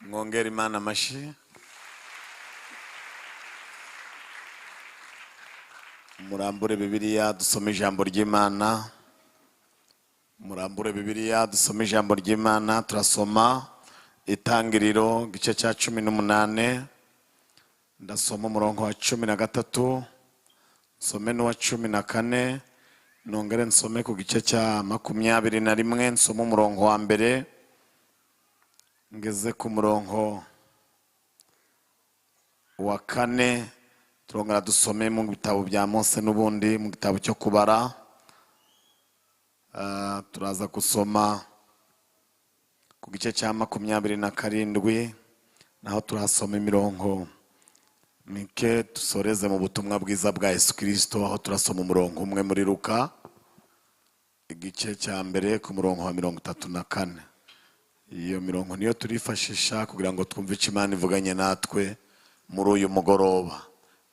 Mwongere Imana amashyi. Murambure Bibiliya dusome ijambo ry'Imana. Murambure Bibiliya dusome ijambo ry'Imana. Turasoma Itangiriro igice cya 18. Ndasoma umurongo wa 13, nsome n'uwa 14, nongere nsome ku gice cya 21, nsome umurongo wa 1 ngeze ku murongo wa 4. Turongera dusome mu bitabo bya Mose n'ubundi mu gitabo cyo Kubara. Turaza gusoma ku gice cya 27, naho turasoma imirongo mike, dusoreze mu butumwa bwiza bwa Yesu Kristo, aho turasoma umurongo umwe muri Luka igice cya 1 ku murongo wa 34. Iyo mirongo niyo turifashisha kugira ngo twumve icyo Imana ivuganye natwe muri uyu mugoroba.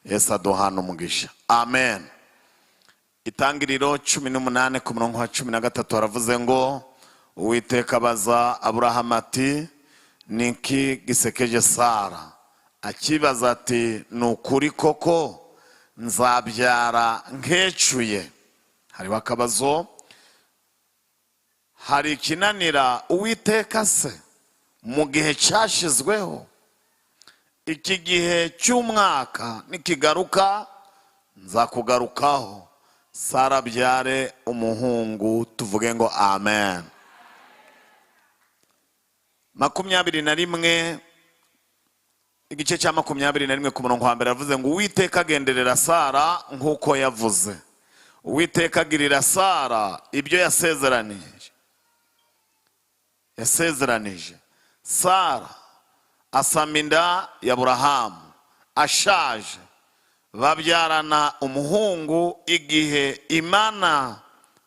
Yesu aduhana umugisha, amen. Itangiriro 18 ku murongo wa 13 haravuze ngo: Uwiteka abaza Aburahamu ati: niki gisekeje Sara? Akibaza ati: ni ukuri koko nzabyara nkecuye? Hariho akabazo. Hari ikinanira Uwiteka se mu gihe cyashyizweho? Iki gihe cy'umwaka nikigaruka nzakugarukaho, Sara abyare umuhungu. Tuvuge ngo amen. 21, igice cya 21 ku murongo wa 1 yavuze ngo: Uwiteka agenderera Sara nk'uko yavuze. Uwiteka agirira Sara ibyo yasezeranije. Yasezeranije. Sara asama inda ya Aburahamu ashaje, babyarana umuhungu igihe Imana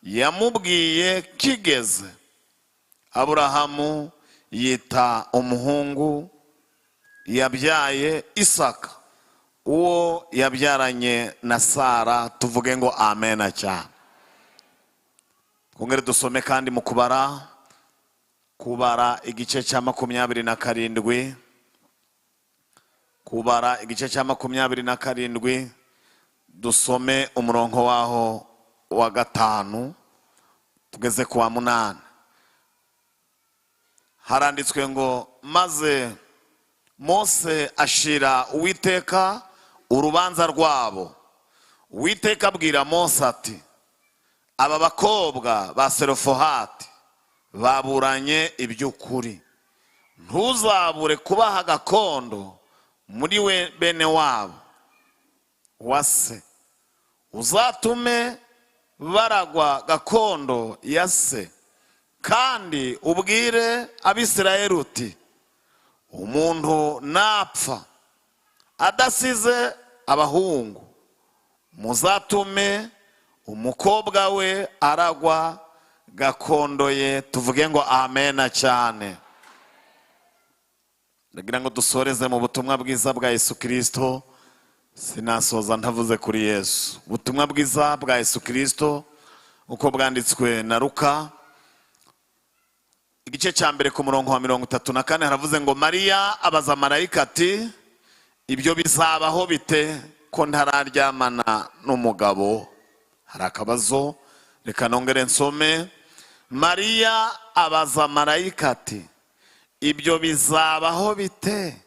yamubwiye kigeze. Aburahamu yita umuhungu yabyaye Isaka, uwo yabyaranye na Sara. Tuvuge ngo amena cyane. Twongere dusome kandi mu Kubara, Kubara igice cya 27, Kubara igice cya 27, dusome umurongo waho wa 5 tugeze ku wa 8. Haranditswe ngo: maze Mose ashira Uwiteka urubanza rwabo. Uwiteka abwira Mose ati: aba bakobwa ba Serofohati baburanye iby'ukuri, ntuzabure kubaha gakondo muri we bene wabo wa se, uzatume baragwa gakondo ya se. Kandi ubwire Abisirayeli uti: umuntu napfa adasize abahungu, muzatume umukobwa we aragwa gakondo ye. Tuvuge ngo amena cyane. Ndagira ngo dusoreze mu butumwa bwiza bwa Yesu Kristo. Sinasoza ntavuze kuri Yesu. Ubutumwa bwiza bwa Yesu Kristo uko bwanditswe na Luka igice cya 1 ku murongo wa 34, haravuze ngo: Mariya abaza marayika ati: ibyo bizabaho bite ko ntararyamana n'umugabo? Hari akabazo, reka nongere nsome. Mariya abaza marayika ati: ibyo bizabaho bite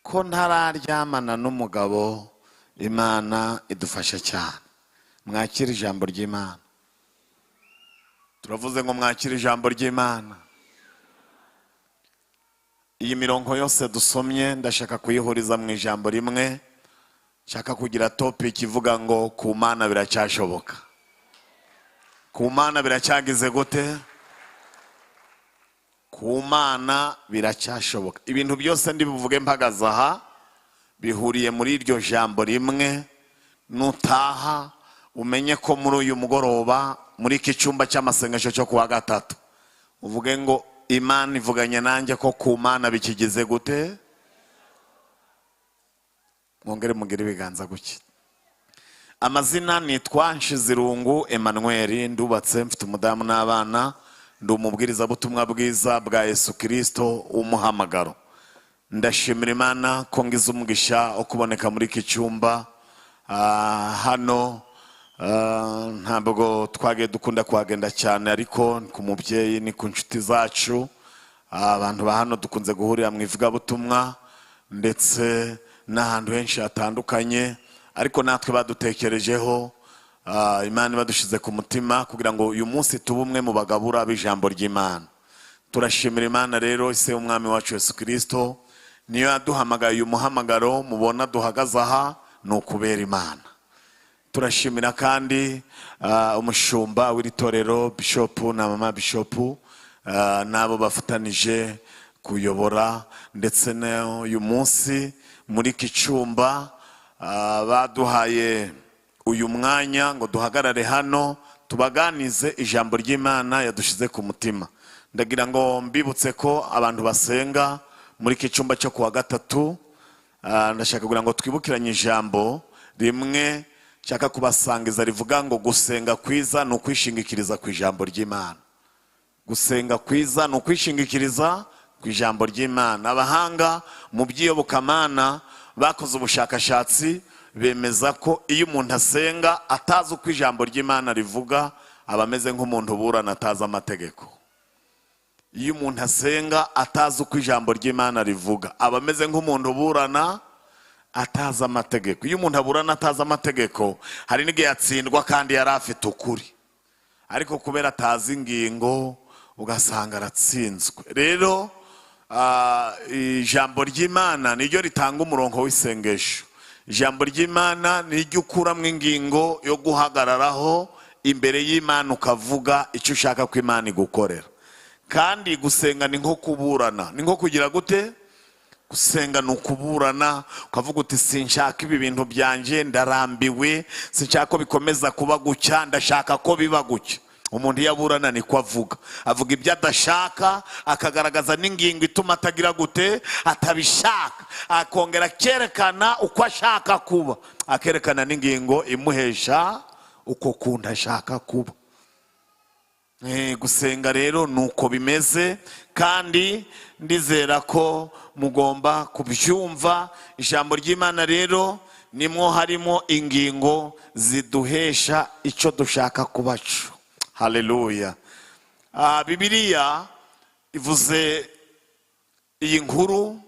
ko ntararyamana n'umugabo? Imana idufashe cyane. Mwakire ijambo ry'Imana. Turavuze ngo mwakire ijambo ry'Imana. Iyi mirongo yose dusomye ndashaka kuyihuriza mu ijambo rimwe. Nshaka kugira topic ivuga ngo ku Mana biracyashoboka. Ku Mana biracyagize gute? Ku Mana biracyashoboka. Ibintu byose ndi buvuge mpagaze aha bihuriye muri iryo jambo rimwe. Nutaha umenye ko muri uyu mugoroba muri iki cyumba cy'amasengesho cyo kuwa 3 uvuge ngo Imana ivuganye nanjye ko ku Mana bikigize gute? Mwongere mugire ibiganza guke. Amazina nitwa Nshizirungu Emmanuel, ndubatse, mfite umudamu n'abana, ndi umubwirizabutumwa bwiza bwa Yesu Kristo w'umuhamagaro. Ndashimira Imana ko ngize umugisha wo kuboneka muri iki cyumba. Hano ntabwo twagiye dukunda kuhagenda cyane, ariko ku mubyeyi ni ku nshuti zacu. Abantu ba hano dukunze guhurira mu ivugabutumwa ndetse n'ahantu henshi hatandukanye, ariko natwe badutekerejeho, Imana ibadushyize ku mutima kugira ngo uyu munsi tube umwe mu bagabura b'ijambo ry'Imana. Turashimira Imana rero, ise w'Umwami wacu Yesu Kirisito, niyo yaduhamagaye. Uyu muhamagaro mubona duhagaze aha ni ukubera Imana. Turashimira kandi umushumba w'iri torero, bishopu na mama bishopu, n'abo bafatanije kuyobora, ndetse n'uyu munsi muri iki cyumba baduhaye uyu mwanya ngo duhagarare hano tubaganize ijambo ry'Imana yadushyize ku mutima. Ndagira ngo mbibutse ko abantu basenga muri iki cyumba cyo kuwa gatatu, ndashaka kugira ngo twibukiranye ijambo rimwe nshaka kubasangiza rivuga ngo gusenga kwiza ni ukwishingikiriza ku ijambo ry'Imana. Gusenga kwiza ni ukwishingikiriza ku ijambo ry'Imana. Abahanga mu by'iyobokamana bakoze ubushakashatsi, bemeza ko iyo umuntu asenga atazi uko ijambo ry'Imana rivuga, aba ameze nk'umuntu uburana atazi amategeko. Iyo umuntu asenga atazi uko ijambo ry'Imana rivuga, aba ameze nk'umuntu uburana atazi amategeko. Iyo umuntu aburana atazi amategeko, hari n'igihe atsindwa kandi yari afite ukuri, ariko kubera atazi ingingo ugasanga aratsinzwe. Rero ijambo ry'Imana niryo ritanga umurongo w'isengesho. Ijambo ry'Imana niryo ukuramo ingingo yo guhagararaho imbere y'Imana, ukavuga icyo ushaka ko Imana igukorera. Kandi gusenga ni nko kuburana, ni nko kugira gute? Gusenga ni ukuburana, ukavuga uti sinshaka ibi bintu byanjye, ndarambiwe, sinshaka ko bikomeza kuba gutya, ndashaka ko biba gutya. Umuntu iyo aburana niko avuga, avuga ibyo adashaka, akagaragaza n'ingingo ituma atagira gute, atabishaka, akongera akerekana uko ashaka kuba, akerekana n'ingingo imuhesha uko kuntu ashaka kuba. Gusenga rero ni uko bimeze, kandi ndizera ko mugomba kubyumva. Ijambo ry'Imana rero nimwo harimo ingingo ziduhesha icyo dushaka kubaco. Haleluya. Bibiliya ivuze iyi nkuru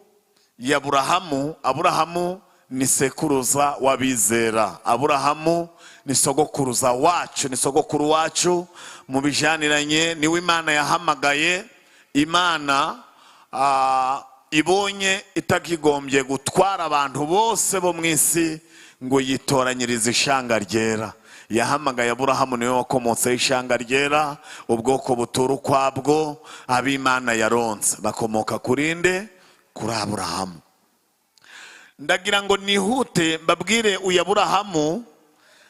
ya Aburahamu. Aburahamu ni sekuruza w'abizera. Aburahamu ni sogokuruza wacu, ni sogokuru wacu mu bijaniranye, niwe Imana yahamagaye. Imana ibonye itakigombye gutwara abantu bose bo mu isi ngo yitoranyirize ishanga ryera, yahamagaye Aburahamu, niwe wakomotseho ishanga ryera, ubwoko butura ukwabwo, ab'Imana yaronse bakomoka kuri nde? Kuri Aburahamu. Ndagira ngo nihute mbabwire uyu Aburahamu.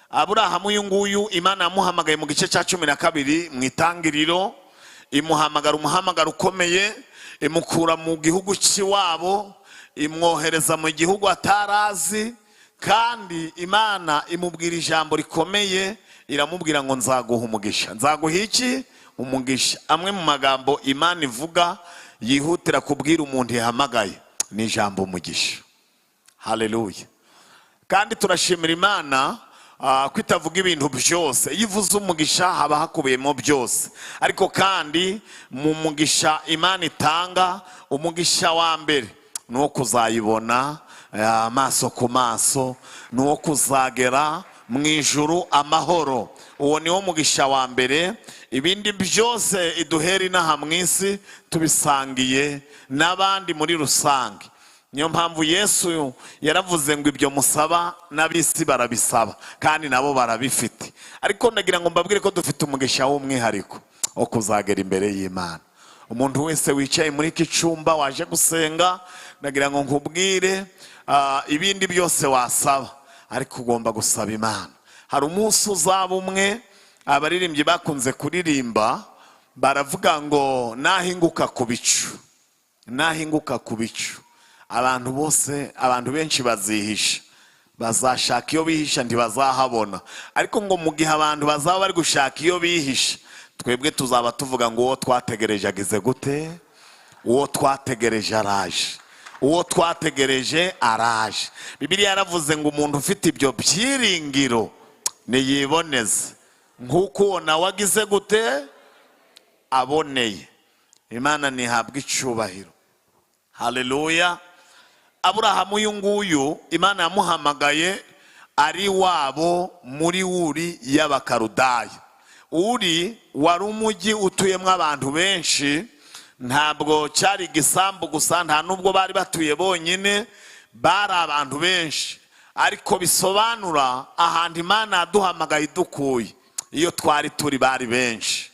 Aburahamu uyu nguyu Imana yamuhamagaye mu gice cya 12 mu Itangiriro, imuhamagara umuhamagaro ukomeye, imukura mu gihugu cy'iwabo, imwohereza mu gihugu atarazi, kandi Imana imubwira ijambo rikomeye, iramubwira ngo nzaguha umugisha. Nzaguha iki? Umugisha. Amwe mu magambo Imana ivuga yihutira kubwira umuntu yahamagaye ni ijambo umugisha. Haleluya. Kandi turashimira Imana ko itavuga ibintu byose. Iyo ivuze umugisha haba hakubiyemo byose, ariko kandi mu mugisha Imana itanga, umugisha wa mbere ni uwo kuzayibona amaso ku maso, ni uwo kuzagera mu ijuru amahoro. Uwo ni wo mugisha wa mbere. Ibindi byose iduhera inaha mu isi tubisangiye n'abandi muri rusange. Niyo mpamvu Yesu yaravuze ngo ibyo musaba n'ab'isi barabisaba, kandi nabo barabifite. Ariko ndagira ngo mbabwire ko dufite umugisha w'umwihariko wo kuzagera imbere y'Imana. Umuntu wese wicaye muri iki cyumba waje gusenga, ndagira ngo nkubwire, ibindi byose wasaba, ariko ugomba gusaba Imana. Hari umunsi uzaba umwe, abaririmbyi bakunze kuririmba baravuga ngo nahinguka ku bicu, nahinguka ku bicu, abantu bose, abantu benshi bazihisha, bazashaka iyo bihisha ntibazahabona. Ariko ngo mu gihe abantu bazaba bari gushaka iyo bihisha, twebwe tuzaba tuvuga ngo uwo twategereje agize gute? Uwo twategereje araje. Uwo twategereje araje. Bibiliya yaravuze ngo umuntu ufite ibyo byiringiro niyiboneze nk'uko uwo nawe agize gute aboneye. Imana ntihabwa icyubahiro. Haleluya. Aburahamu uyu nguyu Imana yamuhamagaye ari wabo muri Uri y'Abakarudaya. Uri wari umujyi utuyemo abantu benshi, ntabwo cyari igisambu gusa, nta nubwo bari batuye bonyine, bari abantu benshi. Ariko bisobanura ahantu Imana yaduhamagaye idukuye, iyo twari turi bari benshi.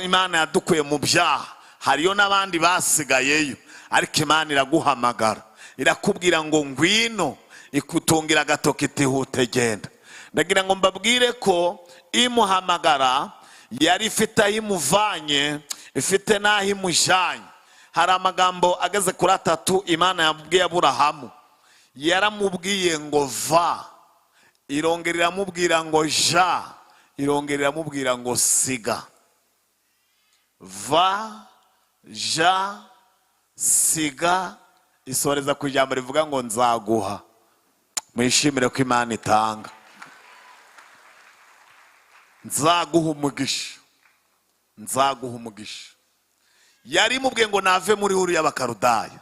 Imana yadukuye mu byaha, hariyo n'abandi basigayeyo, ariko Imana iraguhamagara irakubwira ngo ngwino, ikutungira agatoki itihute genda. Ndagira ngo mbabwire ko imuhamagara yari ifite aho imuvanye, ifite n'aho imujyanye. Hari amagambo ageze kuri atatu Imana yabwiye Aburahamu. Yaramubwiye ngo va, irongera iramubwira ngo ja, irongera iramubwira ngo siga. Va, ja, siga, isoreza ku ijambo rivuga ngo nzaguha. Mwishimire ko Imana itanga. Nzaguha umugisha, nzaguha umugisha. Yari imubwiye ngo nave muri Uri y'Abakarudaya,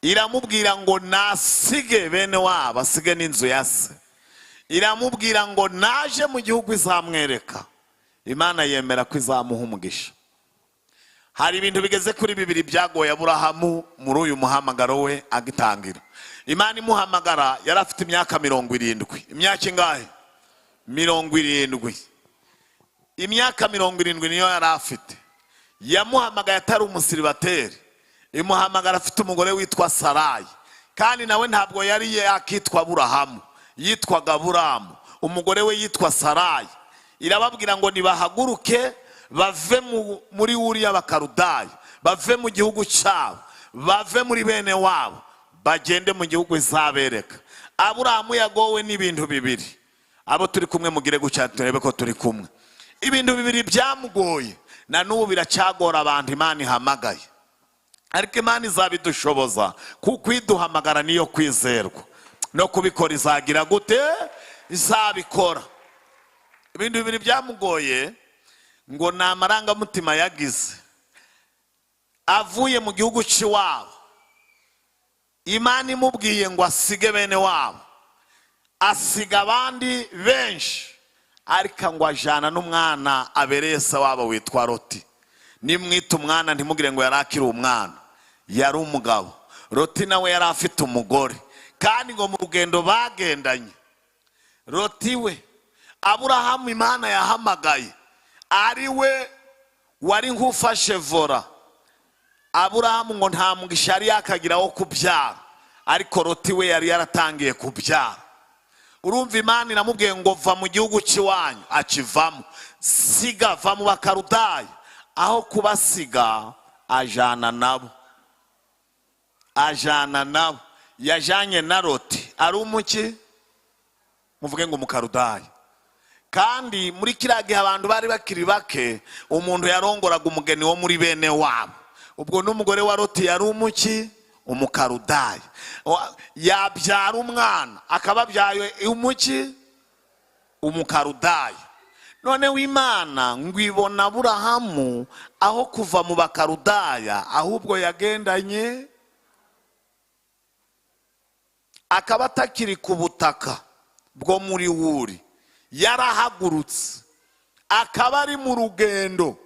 iramubwira ngo nasige bene wabo, asige n'inzu ya se. Iramubwira ngo naje mu gihugu izamwereka. Imana yemera ko izamuha umugisha. Hari ibintu bigeze kuri bibiri byagoye Aburahamu muri uyu muhamagaro we agitangira. Imana imuhamagara yari afite imyaka 70. Imyaka ingahe? 70. Imyaka 70 niyo yari afite. Yamuhamagaye atari umusiribateri, imuhamagara afite umugore witwa Sarayi, kandi nawe ntabwo yari yakitwa Aburahamu, yitwaga Aburamu. Umugore we yitwa Sarayi. Irababwira ngo nibahaguruke bave muri Uri y'Abakarudaya, bave mu gihugu cyabo, bave muri bene wabo, bagende mu gihugu izabereka. Aburahamu yagowe n'ibintu bibiri. Abo turi kumwe mugire gutya turebe ko turi kumwe. Ibintu bibiri byamugoye, na n'ubu biracyagora abantu Imana ihamagaye. Ariko Imana izabidushoboza, kuko iduhamagara niyo kwizerwa, no kubikora izagira gute? Izabikora. Ibintu bibiri byamugoye ngo ni amarangamutima yagize avuye mu gihugu cy'iwabo. Imana imubwiye ngo asige bene wabo, asiga abandi benshi, ariko ngo ajana n'umwana abereye se wabo witwa Loti. Nimwita umwana ntimugire ngo yari akiri umwana, yari umugabo. Loti nawe yari afite umugore, kandi ngo mu rugendo bagendanye Loti we Aburahamu Imana yahamagaye ari we wari nk'ufashe vora. Aburahamu ngo nta mugisha yari yakagira wo kubyara, ariko Loti we yari yaratangiye kubyara. Urumva Imana iramubwiye ngo va mu gihugu cy'iwanyu, akivamo. Siga, va mu Bakarudaya. Aho kubasiga ajana nabo, ajana nabo. Yajanye na Loti ari umuki, muvuge ngo Umukarudaya. Kandi muri kiriya gihe abantu bari bakiri bake, umuntu yarongoraga umugeni wo muri bene wabo. Ubwo n'umugore wa Loti yari umuki, Umukarudaya. Yabyara umwana akaba abyaye umuki, Umukarudaya. Noneho Imana ngo ibona Aburahamu aho kuva mu Bakarudaya, ahubwo yagendanye akaba atakiri ku butaka bwo muri Uri, yarahagurutse akaba ari mu rugendo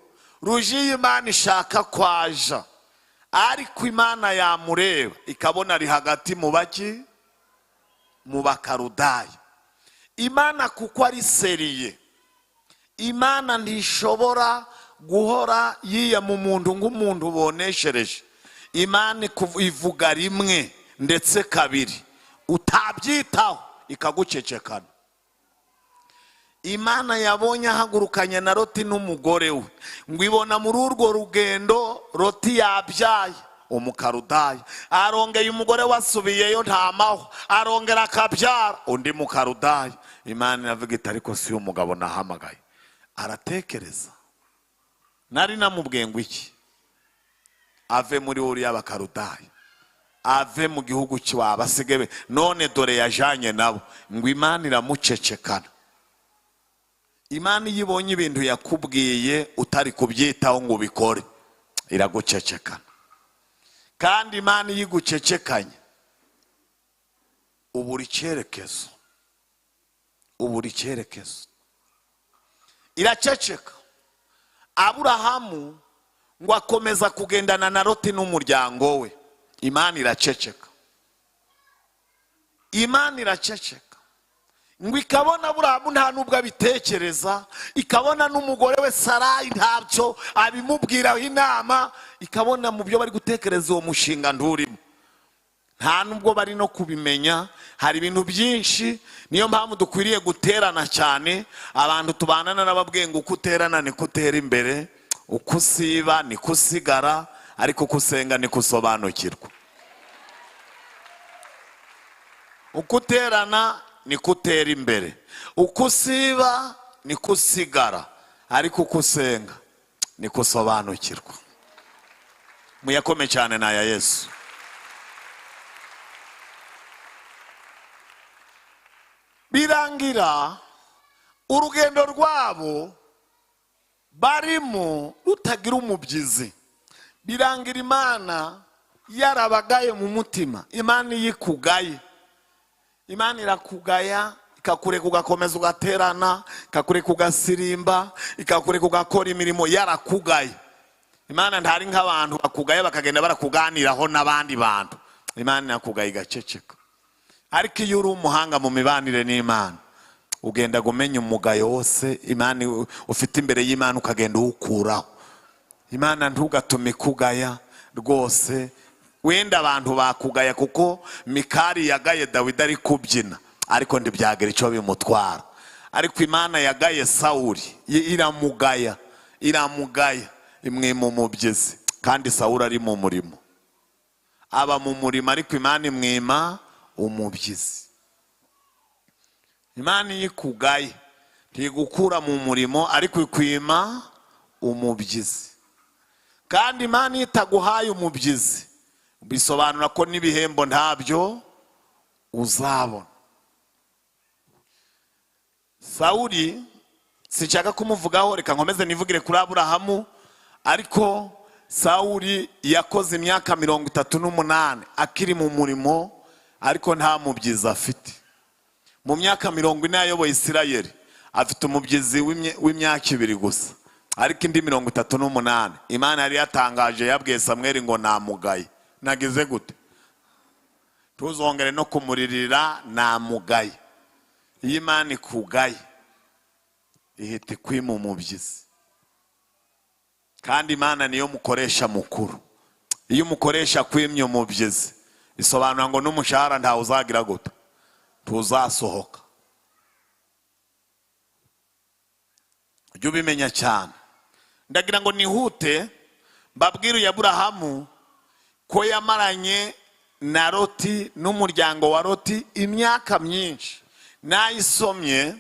rujiye Imana ishaka kwaja. Ariko Imana yamureba ikabona ari hagati mu baki, mu Bakarudaya. Imana kuko ari seriye, Imana ntishobora guhora yiyama umuntu nk'umuntu boneshereje. Imana ivuga rimwe ndetse kabiri, utabyitaho ikagucecekana. Imana yabonye ahagurukanye na Loti n'umugore we, ngo ibona muri urwo rugendo Loti yabyaye Umukarudaya, arongeye umugore wasubiyeyo ntamaho, arongera akabyara undi Mukarudaya. Imana iravuga iti ariko si umugabo nahamagaye. Aratekereza, nari namubwiye ngo iki? Ave muri Uri y'Abakarudaya Ave mu gihugu cy'iwabo, asige be. None dore yajanye nabo. Ngo Imana iramucecekana. Imana iyo ibonye ibintu yakubwiye utari kubyitaho ngo ubikore, iragucecekana. Kandi Imana iyo igucecekanye, ubura icyerekezo, ubura icyerekezo. Iraceceka. Aburahamu ngo akomeza kugendana na Loti n'umuryango we. Imana iraceceka, Imana iraceceka. Ngo ikabona Aburahamu nta nubwo abitekereza, ikabona n'umugore we Sarayi ntabyo abimubwiraho inama, ikabona mu byo bari gutekereza uwo mushinga nturimo, nta nubwo bari no kubimenya. Hari ibintu byinshi, niyo mpamvu dukwiriye guterana cyane. Abantu tubanana n'ababwiye ngo uko uterana niko utera imbere, uko usiba niko usigara, ariko uko usenga niko usobanukirwa. Uko uterana niko utera imbere, uko usiba niko usigara, ariko uko usenga niko usobanukirwa. Muyakome cyane ni aya Yesu. Birangira urugendo rwabo barimo rutagira umubyizi. Birangira Imana yarabagaye mu mutima. Imana iyo ikugaye, Imana irakugaya, ikakureka ugakomeza ugaterana, ikakureka ugasirimba, ikakureka ugakora imirimo yarakugaye. Imana ntari nk'abantu bakugaye bakagenda barakuganiraho n'abandi bantu. Imana irakugaye igaceceka. Ariko iyo uri umuhanga mu mibanire n'Imana, ugenda umenya umugayo wose Imana ufite imbere y'Imana, ukagenda uwukuraho. Imana ntugatume ikugaya rwose. Wenda abantu bakugaya kuko Mikali yagaye Dawidi ari kubyina, ariko ntibyagira icyo bimutwara. Ariko Imana yagaye Sawuli, iramugaya, iramugaya, imwima umubyizi. Kandi Sawuli ari mu murimo, aba mu murimo, ariko Imana imwima umubyizi. Imana iyo ikugaye ntigukura mu murimo, ariko ikwima umubyizi. Kandi Imana iyo itaguhaye umubyizi, bisobanura ko n'ibihembo ntabyo uzabona. Sawuli sinshaka kumuvugaho, reka nkomeze nivugire kuri Aburahamu. Ariko Sawuli yakoze imyaka 38 akiri mu murimo, ariko nta mubyizi afite. Mu myaka 40 yayoboye Isirayeli, afite umubyizi w'imyaka 2 gusa, ariko indi 38 Imana yari yatangaje, yabwiye Samweli ngo namugaye. Nagize gute? Tuzongere no kumuririra, namugaye. Iyo Imana ikugaye ihita ikwima umubyizi. Kandi Imana niyo mukoresha mukuru. Iyo umukoresha kwimye umubyizi, bisobanura ngo n'umushahara ntawe uzagira gute, tuzasohoka. Ujye ubimenya cyane. Ndagira ngo nihute mbabwire uyu Aburahamu ko yamaranye na Loti n'umuryango wa Loti imyaka myinshi. Nayisomye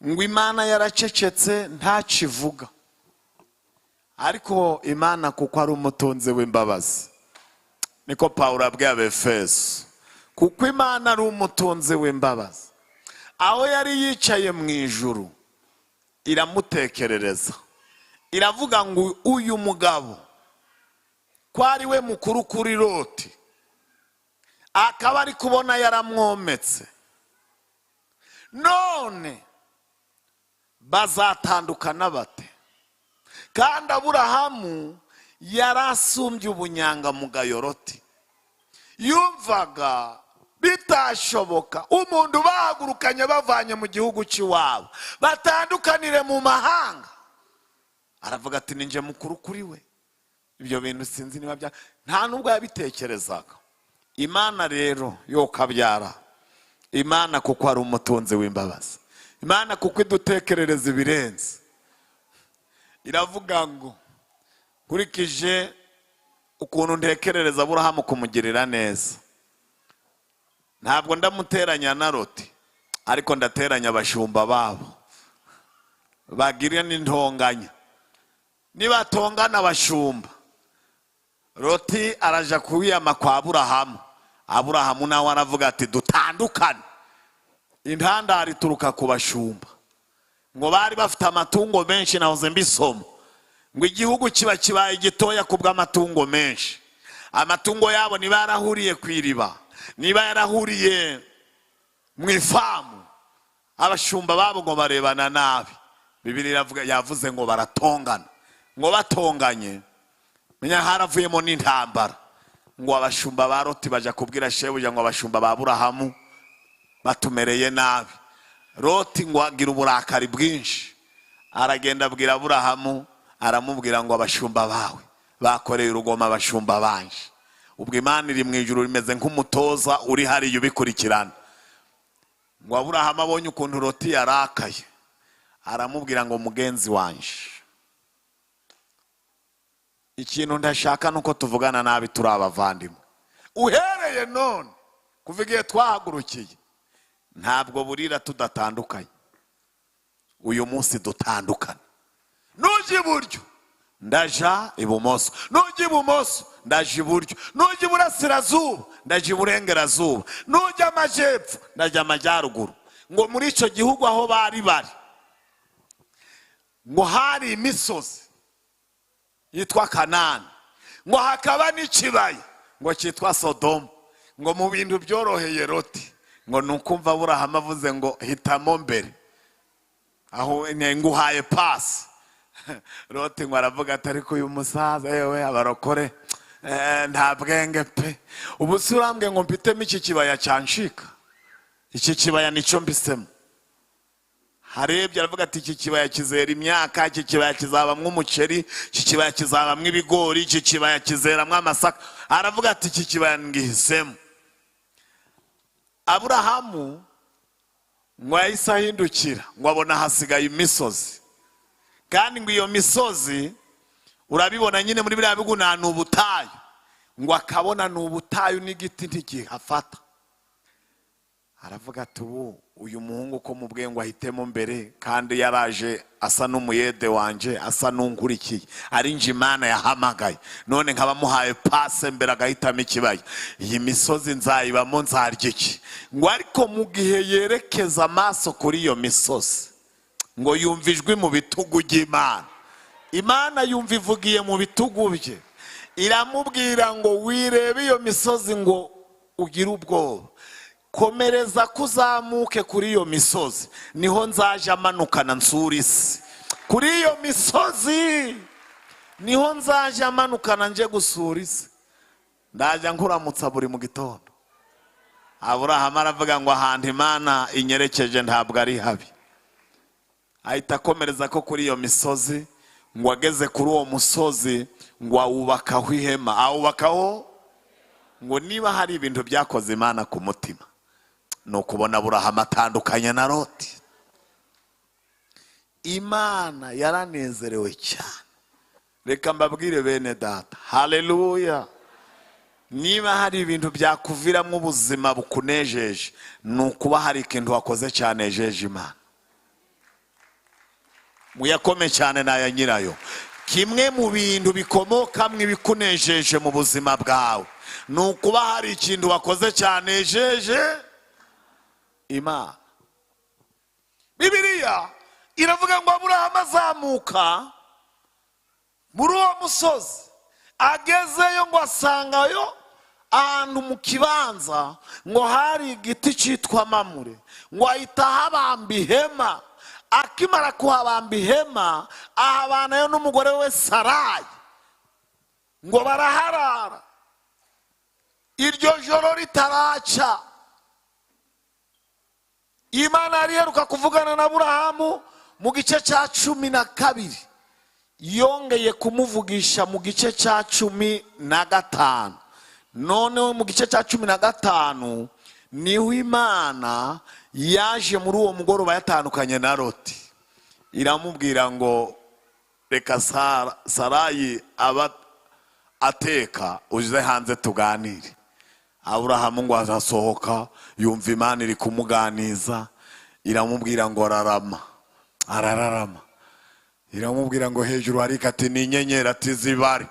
ngo Imana yaracecetse ntakivuga, ariko Imana kuko ari umutunzi w'imbabazi, niko Pawulo abwiye Abefeso, kuko Imana ari umutunzi w'imbabazi, aho yari yicaye mu ijuru iramutekerereza, iravuga ngo uyu mugabo ko ari we mukuru kuri Loti, akaba ari kubona yaramwometse, none bazatandukana bate? Kandi Aburahamu yarasumbye ubunyangamugayo Loti. Yumvaga bitashoboka umuntu bahagurukanye bavanye mu gihugu cy'iwabo batandukanire mu mahanga. Aravuga ati ninjye mukuru kuri we. Ibyo bintu sinzi niba bya, nta nubwo yabitekerezaga. Imana rero yo kabyara, Imana kuko ari umutunzi w'imbabazi, Imana kuko idutekerereza ibirenze, iravuga ngo nkurikije ukuntu ntekerereza Aburahamu kumugirira neza, ntabwo ndamuteranya na Loti, ariko ndateranya abashumba babo bagira n'intonganya. Nibatongana abashumba, Loti araja kuwiyama kwa Aburahamu. Aburahamu nawe aravuga ati dutandukane. Intandaro ituruka ku bashumba. Ngo bari bafite amatungo menshi, nahoze mbisoma. Ngo igihugu kiba kibaye gitoya ku bw'amatungo menshi. Amatungo yabo niba yarahuriye ku iriba, niba yarahuriye mu ifamu, abashumba babo ngo barebana nabi. Bibiliya iravuga, yavuze ngo baratongana. Ngo batonganye, menya haravuyemo n'intambara. Ngo abashumba ba Loti baja kubwira shebuja ngo abashumba ba Aburahamu batumereye nabi. Loti ngo agira uburakari bwinshi, aragenda abwira Aburahamu, aramubwira ngo abashumba bawe bakoreye urugomo abashumba banje. Ubwo Imana iri mu ijuru rimeze nk'umutoza uri hariya ubikurikirana. Ngo Aburahamu abonye ukuntu Loti yarakaye, aramubwira ngo mugenzi wanje, ikintu ndashaka nuko tuvugana nabi turi abavandimwe. Uhereye none kuva igihe twahagurukiye, ntabwo burira tudatandukanye. Uyu munsi dutandukana. Nujya iburyo ndaja ibumoso, nujya ibumoso ndaja iburyo, nujya iburasirazuba ndaja iburengerazuba, nujya amajyepfo ndajya amajyaruguru. Ngo muri icyo gihugu aho bari bari, ngo hari imisozi yitwa Kanani, ngo hakaba n'ikibaya ngo cyitwa Sodomu. Ngo mu bintu byoroheye Loti, ngo ni ukumva Aburahamu avuze ngo hitamo mbere, aho nguhaye pasi. Loti ngo aravuga ati ariko uyu musaza yewe abarokore nta bwenge pe, ubu si urambwe ngo mpitemo iki kibaya cyanshika, iki kibaya nicyo mpisemo. Harebye aravuga ati iki kibaya kizera imyaka, iki kibaya kizabamwo umuceri, iki kibaya kizabamwo ibigori, iki kibaya kizeramwo amasaka. Aravuga ati iki kibaya ngihisemo. Aburahamu ngo yahise ahindukira, ngo abona hasigaye imisozi. Kandi ngo iyo misozi urabibona nyine muri biriya bihugu ni ubutayu. Ngo akabona ni ubutayu n'igiti ntigihafata. Aravuga ati ubu uyu muhungu ko mubwiye ngo ahitemo mbere, kandi yaraje asa n'umuyede wanje, asa n'unkurikiye, ari nje Imana yahamagaye, none nkaba muhaye pase mbere agahitamo ikibaya, iyi misozi nzayibamo nzarya iki? Ngo ariko mu gihe yerekeza amaso kuri iyo misozi, ngo yumva ijwi mu bitugu by'Imana. Imana yumva ivugiye mu bitugu bye, iramubwira ngo wirebe iyo misozi ngo ugire ubwoba, komereza kuzamuke kuri iyo misozi, niho nzaje amanukana nsura isi. Kuri iyo misozi niho nzaje amanukana nje gusura isi, ndajya nkuramutsa buri mu gitondo. Aburahamu aravuga ngo ahantu Imana inyerekeje ntabwo ari habi. Ahita akomereza ko kuri iyo misozi, ngo ageze kuri uwo musozi ngo awubakaho ihema. Awubakaho ngo niba hari ibintu byakoze Imana ku mutima, ni ukubona Aburahamu atandukanye na Loti. Imana yaranezerewe cyane. Reka mbabwire bene data, haleluya. Niba hari ibintu byakuviramo ubuzima bukunejeje, ni ukuba hari ikintu wakoze cyanejeje Imana. Muyakome cyane n'aya nyirayo. Kimwe mu bintu bikomokamwo ibikunejeje mu buzima bwawe, ni ukuba hari ikintu wakoze cyanejeje Imana. Bibiliya iravuga ngo Aburahamu azamuka muri uwo musozi, agezeyo ngo asangayo ahantu mu kibanza ngo hari igiti cyitwa Mamure, ngo ahita ahabamba ihema. Akimara kuhabamba ihema, ahabanayo n'umugore we Sarayi, ngo baraharara. Iryo joro ritaraca, Imana yari iheruka kuvugana na Aburahamu mu gice cya 12, yongeye kumuvugisha mu gice cya 15. Noneho mu gice cya 15 niho Imana yaje muri uwo mugoroba yatandukanye na Loti, iramubwira ngo reka Sarayi aba ateka, uze hanze tuganire. Aburahamu ngo azasohoka, yumva Imana iri kumuganiza, iramubwira ngo ararama, arararama. Iramubwira ngo hejuru hari ati ni inyenyeri, ati zibare.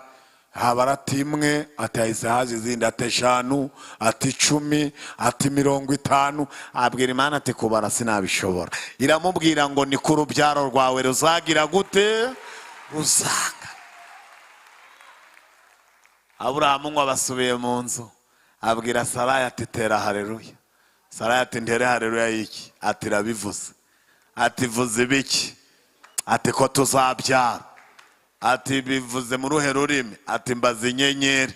Habara ati imwe, ati hahise haza izindi, ati 5, ati 10, ati 50. Abwira Imana ati kubara sinabishobora. Iramubwira ngo ni ku rubyaro rwawe ruzagira gute? Ruzanga. Aburahamu ngo abasubiye mu nzu, abwira Sarayi ati tera haleluya. Sarayi ati ntere haleluya y'iki? Ati irabivuze. Ati vuze ibiki? Ati ko tuzabyara. Ati bivuze mu ruhe rurimi? Ati mbaza inyenyeri.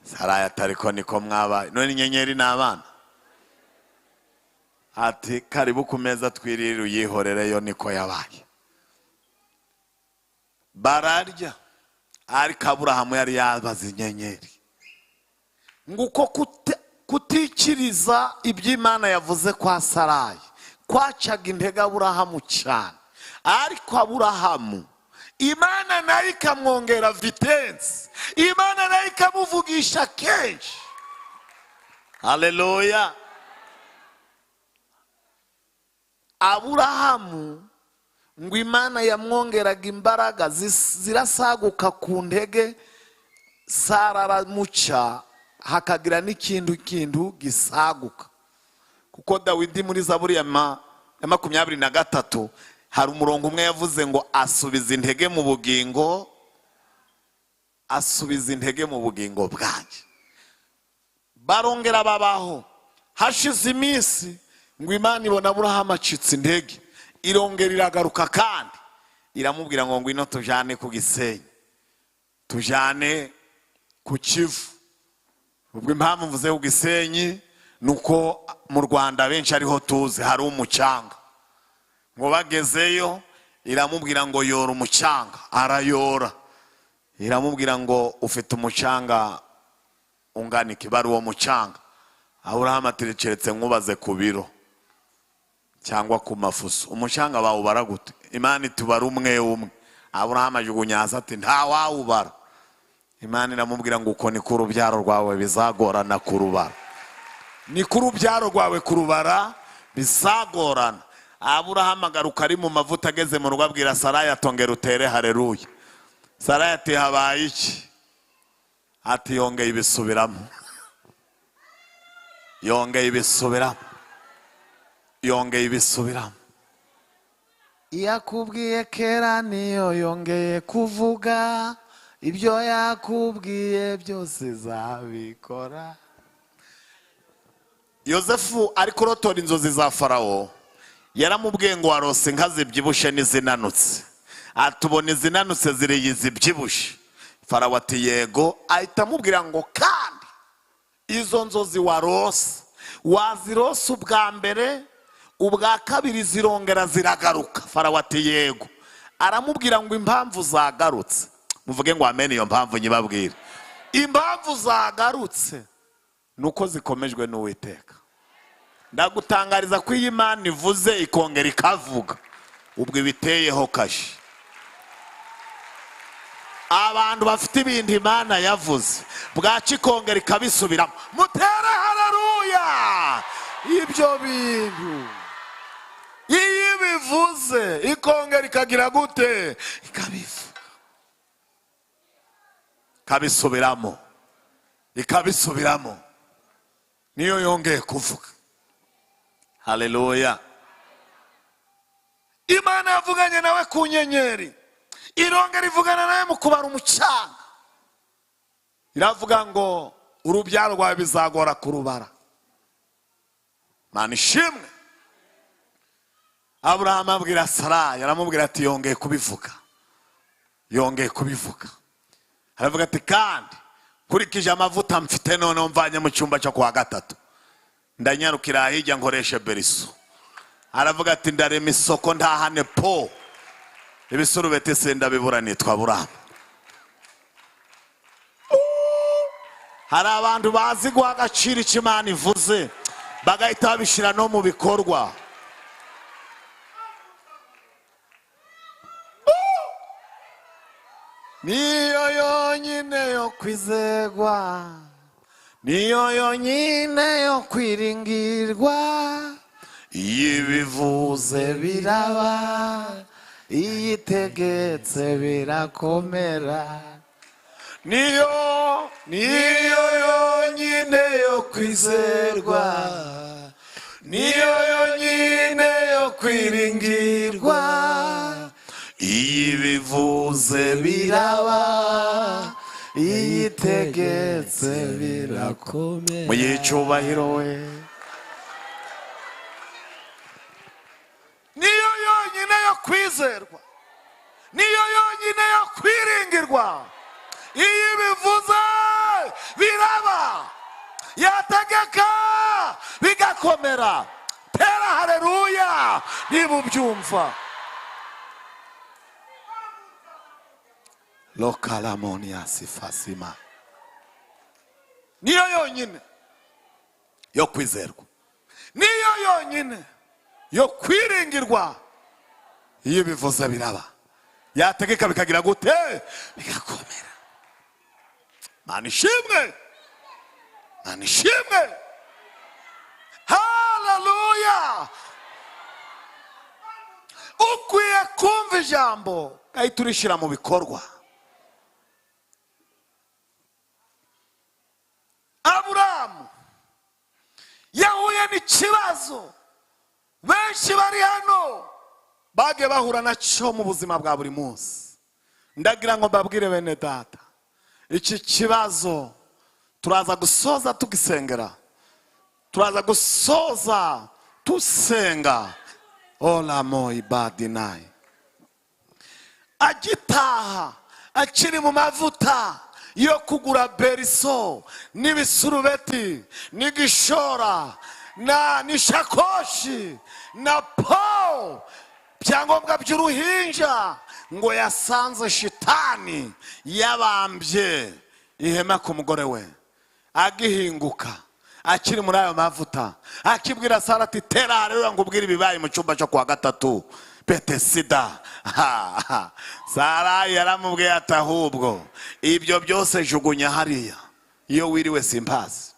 Sarayi ati ariko niko mwabaye, none inyenyeri ni abana? Ati karibu ku meza twirire uyihorereyo, niko yabaye. Bararya, ariko Aburahamu yari yabaze inyenyeri. Nguko kutikiriza iby'Imana yavuze kwa Sarayi kwacaga intege Aburahamu cyane. Ariko Aburahamu Imana nayo ikamwongera vitesse, Imana nayo ikamuvugisha kenshi. Haleluya. Aburahamu ngo Imana yamwongeraga imbaraga zirasaguka ku ntege, Sara aramuca hakagira n'ikintu kintu gisaguka. Kuko Dawidi muri Zaburi ya 23 hari umurongo umwe yavuze ngo asubiza intege mu bugingo, asubiza intege mu bugingo bwanjye. Barongera babaho. Hashize iminsi ngo Imana ibona Aburahamu acitse intege, irongera iragaruka kandi iramubwira ngo ngwino tujane ku Gisenyi, tujane ku Kivu. Ubwo impamvu mvuze ku Gisenyi nuko mu Rwanda benshi ariho tuzi hari umucanga. Ngo bagezeyo iramubwira ngo yora umucanga, arayora. Iramubwira ngo ufite umucanga ungana iki? Bari uwo mucanga. Aburahamu ati keretse nkubaze ku biro cyangwa ku mafuso, umucanga bawubara gute? Imana itubara umwe umwe. Aburahamu ajugunya hasi ati nta wawubara. Imana iramubwira ngo uko niko urubyaro rwawe bizagorana kurubara, niko urubyaro rwawe kurubara bizagorana. Aburahamu agaruka ari mu mavuta, ageze mu rugo abwira Sarayi atongera utere haleluya. Sarayi ati habaye iki? Ati yongeye ibisubiramo, yongeye ibisubiramo, yongeye ibisubiramo. Yakubwiye kera niyo yongeye kuvuga, ibyo yakubwiye byose zabikora. Yosefu ari kurotora inzozi za Farawo, yaramubwiye ngo warose inka zibyibushe n'izinanutse. Atubona izinanutse ziriye izibyibushe. Farawo ati yego. Ahita amubwira ngo kandi izo nzozi warose wazirose ubwa mbere, ubwa kabiri zirongera ziragaruka. Farawo ati yego. Aramubwira ngo impamvu zagarutse, muvuge ngo amen, iyo mpamvu nyibabwire. Impamvu zagarutse nuko zikomejwe n'Uwiteka. Ndagutangariza ko iyi Imana ivuze ikongera ikavuga, ubwo ibiteyeho kashi. Abantu bafite ibintu Imana yavuze bwaca ikongera ikabisubiramo, mutere haleluya. Ibyo bintu iyo bivuze ikongera ikagira gute? Ikabivuga, ikabisubiramo, ikabisubiramo, niyo yongeye kuvuga. Haleluya. Imana yavuganye nawe ku nyenyeri, irongera ivugana nawe mu kubara umucanga. Iravuga ngo urubyaro rwawe bizagora kurubara. Mana ishimwe. Aburahamu abwira Sarayi, aramubwira ati yongeye kubivuga, yongeye kubivuga. Aravuga ati kandi nkurikije amavuta mfite noneho mvanye mu cyumba cyo kuwa gatatu, ndanyarukira hirya nkoreshe beriso. Aravuga ati ndarema isoko ntahane po ibisurubeti sindabibura, nitwa Aburahamu. Hari abantu bazi guha agaciro icyo Imana ivuze bagahita babishyira no mu bikorwa. Niyo yonyine yo kwizegwa, niyo yonyine yo kwiringirwa, iyo ibivuze biraba, iyo itegetse birakomera. Niyo, Niyo yonyine yo kwizerwa, niyo yonyine yo kwiringirwa. Iyo ibivuze biraba, iyo itegetse birakomera. Muyihe icyubahiro we. Niyo yonyine yo kwizerwa, niyo yonyine yo kwiringirwa. Iyo ibivuze biraba, yategeka bigakomera. Tera haleluya niba ubyumva. Lokalamonia sifasima. Niyo yonyine yo kwizerwa, niyo yonyine yo kwiringirwa. Iyo bivuze biraba, yategeka bikagira gute? Bigakomera. Mana ishimwe, Mana ishimwe, haleluya. Ukwiye kumva ijambo ugahita urishyira mu bikorwa. Aburamu yahuye n'ikibazo benshi bari hano bagiye bahura nacyo mu buzima bwa buri munsi. Ndagira ngo mbabwire bene data, iki kibazo turaza gusoza tugisengera, turaza gusoza tusenga. Olamo ibadinayi. Agitaha akiri mu mavuta yo kugura beriso n'ibisurubeti n'igishora na n'ishakoshi na po byangombwa by'uruhinja, ngo yasanze shitani yabambye ihema ku mugore we. Agihinguka akiri muri ayo mavuta, akibwira Sara ati tera haleluya ngo ubwire ibibaye mu cyumba cyo kwa gatatu Betesida. Sara yaramubwiye ati ahubwo ibyo byose jugunya hariya, iyo wiriwe simpazi.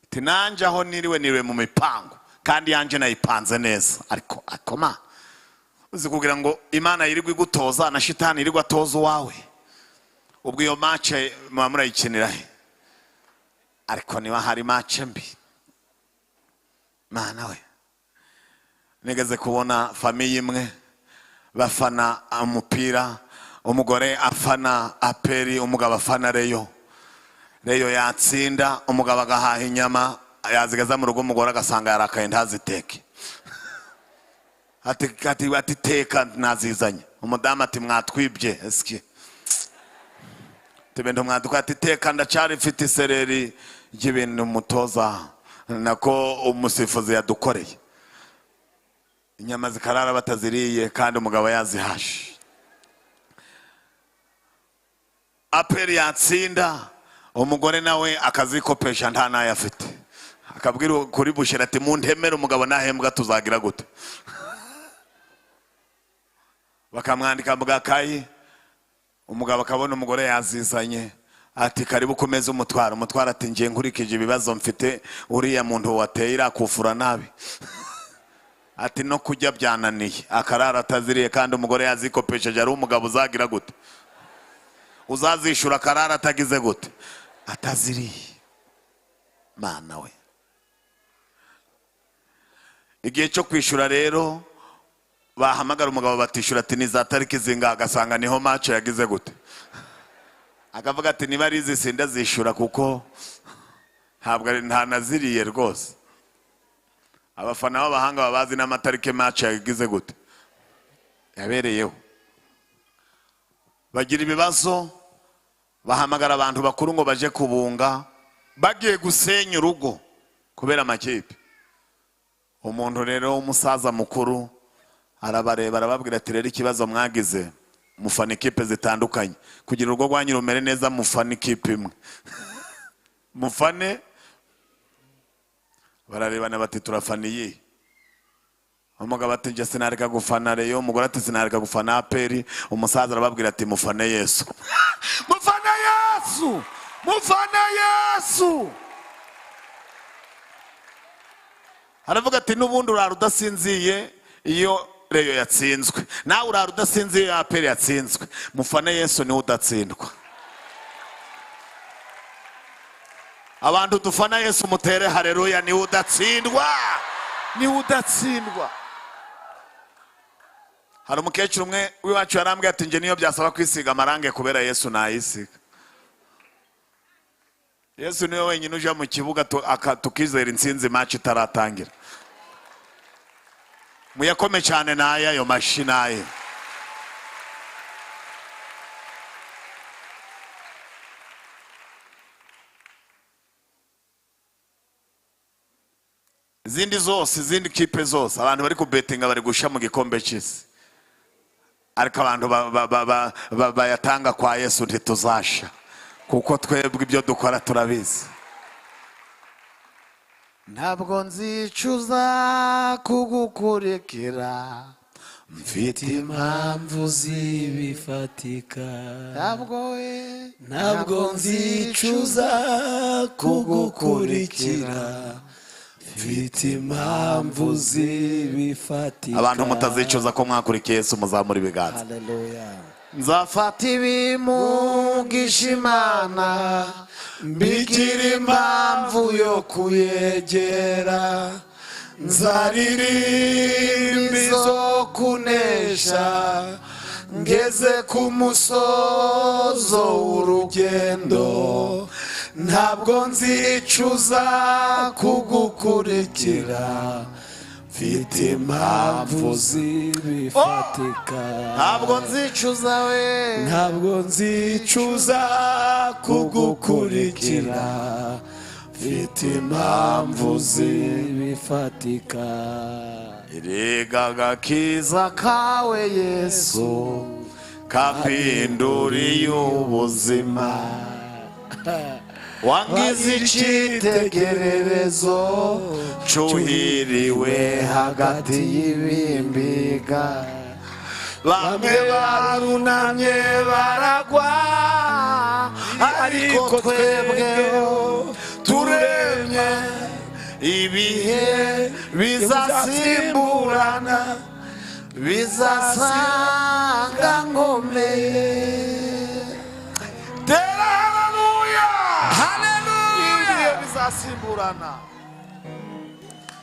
Ati nanjye aho niriwe niriwe mu mipango, kandi yanjye nayipanze neza. Ariko akoma uzi kugira ngo Imana yirirwe igutoza na shitani yirirwe atoza uwawe, ubwo iyo mace muba murayikinira he? Ariko niba hari mace mbi, Mana we. Nigeze kubona famiye imwe bafana umupira, umugore afana aperi, umugabo afana Reyo. Reyo yatsinda, umugabo agahaha inyama, yazigeza mu rugo umugore agasanga yarakaye ntaziteke. Ati, ati, ati teka nazizanye. Umudamu ati mwatwibye eski. Tibintu mwaduka. Ati teka ndacyari mfite isereri ry'ibintu umutoza nako umusifuzi yadukoreye. Inyama zikarara bataziriye kandi umugabo yazihashe. Aperi yatsinda, umugore nawe akazikopesha nta nayo afite. Akabwira kuri bushera ati muntemere umugabo nahembwa tuzagira gute? Bakamwandika mu gakayi, umugabo akabona umugore yazizanye, ati karibu kumeza umutwaro. Umutwaro ati ngiye nkurikije ibibazo mfite, uriya muntu wateye irakufura nabi. Ati no kujya byananiye, akarara ataziriye kandi umugore yazikopesheje. Ari umugabo uzagira gute? Uzazishura akarara atagize gute? Ataziriye. Mana we. Igihe cyo kwishura rero bahamagara umugabo batishura ati ni za tariki zingahe, agasanga niho match yagize gute? Akavuga ati niba ari izi sindazishura kuko ntabwo ari nta naziriye rwose. Abafana b'abahanga babazi n'amatariki match yagize gute yabereyeho. Bagira ibibazo, bahamagara abantu bakuru ngo baje kubunga, bagiye gusenya urugo kubera amakipe. Umuntu rero w'umusaza mukuru arabareba arababwira ati rero ikibazo mwagize, mufana ikipe zitandukanye, kugira urugo rwanyu rumere neza mufana ikipe imwe. Mufane. Bararebana bati turafana iyi. Umugabo ati njye sinareka gufana Reyo, umugore ati sinareka gufana APR. Umusaza arababwira ati mufane Yesu. Mufane Yesu, mufane Yesu. Aravuga ati n'ubundi urara udasinziye iyo Reyo yatsinzwe, nawe urara udasinziye iyo APR yatsinzwe. Mufane Yesu niwe udatsindwa. Abantu dufana Yesu mutere haleluya. Niwe udatsindwa, niwe udatsindwa. Hari umukecuru umwe w'iwacu yarambwiye ati: "Njye niyo byasaba kwisiga amarange kubera Yesu nayisiga." Yesu niwe wenyine uja mu kibuga tukizera intsinzi match itaratangira. Muyakome cyane naye ayo mashi naye. Izindi zose, izindi kipe zose, abantu bari kubetinga bari gusha mu gikombe cy'isi, ariko abantu bayatanga kwa Yesu ntituzasha, kuko twebwe ibyo dukora turabizi. Ntabwo nzicuza kugukurikira, mfite impamvu zibifatika. Ntabwo we. Ntabwo nzicuza kugukurikira, mfite impamvu zibifatika. Abantu mutazicuza ko mwakurikiye Yesu, muzamura ibiganza. Haleluya. Nzafata ibimugisha Imana mbigira impamvu yo kuyegera, nzaririmba izo kunesha ngeze ku musozo w'urugendo. Ntabwo nzicuza kugukurikira, mfite impamvu zibifatika. Ntabwo nzicuza we. Ntabwo nzicuza kugukurikira, mfite impamvu zibifatika. Erega agakiza kawe Yesu kapinduriye ubuzima, wangize icyitegererezo cuhiriwe hagati y'ibimbiga. Bamwe barunamye baragwa, ariko twebweho turemye. Ibihe bizasimburana bizasanga nkomeye. Tera haleluya, haleluya! Ibihe bizasimburana,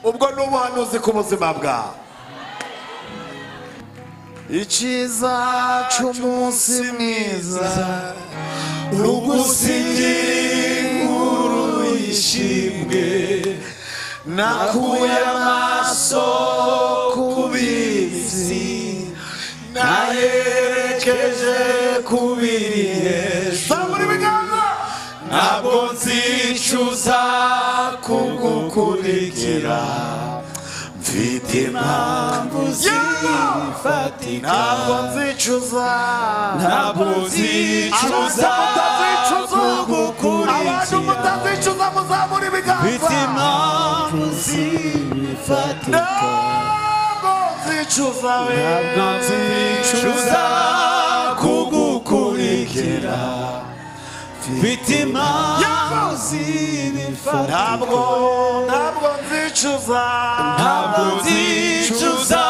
ubwo ni ubuhanuzi ku buzima bwawe. Icyiza cy'umunsi mwiza ugusigira inkuru y'ishimwe. Nakuye amaso ku bisi, nayerekeje ku biri hejuru. Zamura ibiganza. Ntabwo nzicuza kugukurikira, mfite impamvu zifatika. Ntabwo nzicuza. Ntabwo nzicuza Abantu kugukurikira, mutazicuza muzamura ibiganza. Mfite impamvu zifatika. Ntabwo nzicuza we. Ntabwo nzicuza kugukurikira, mfite impamvu zifatika. Ntabwo nzicuza. Ntabwo nzicuza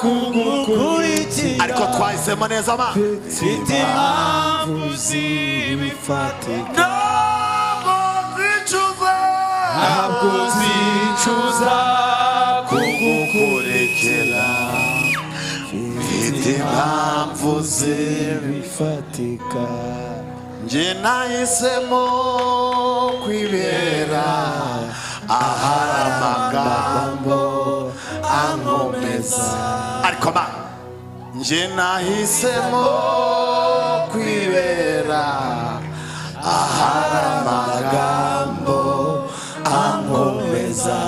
kugukurikira, Ariko twahisemo neza ma. Mfite impamvu zibifatika. Ntabwo nzicuza. Ntabwo nzicuza kugukurikira, Mfite impamvu zibifatika. Njye nahisemo kwibera ahari amagambo ankomeza. Ariko ma, njye nahisemo kwibera ahari amagambo ankomeza.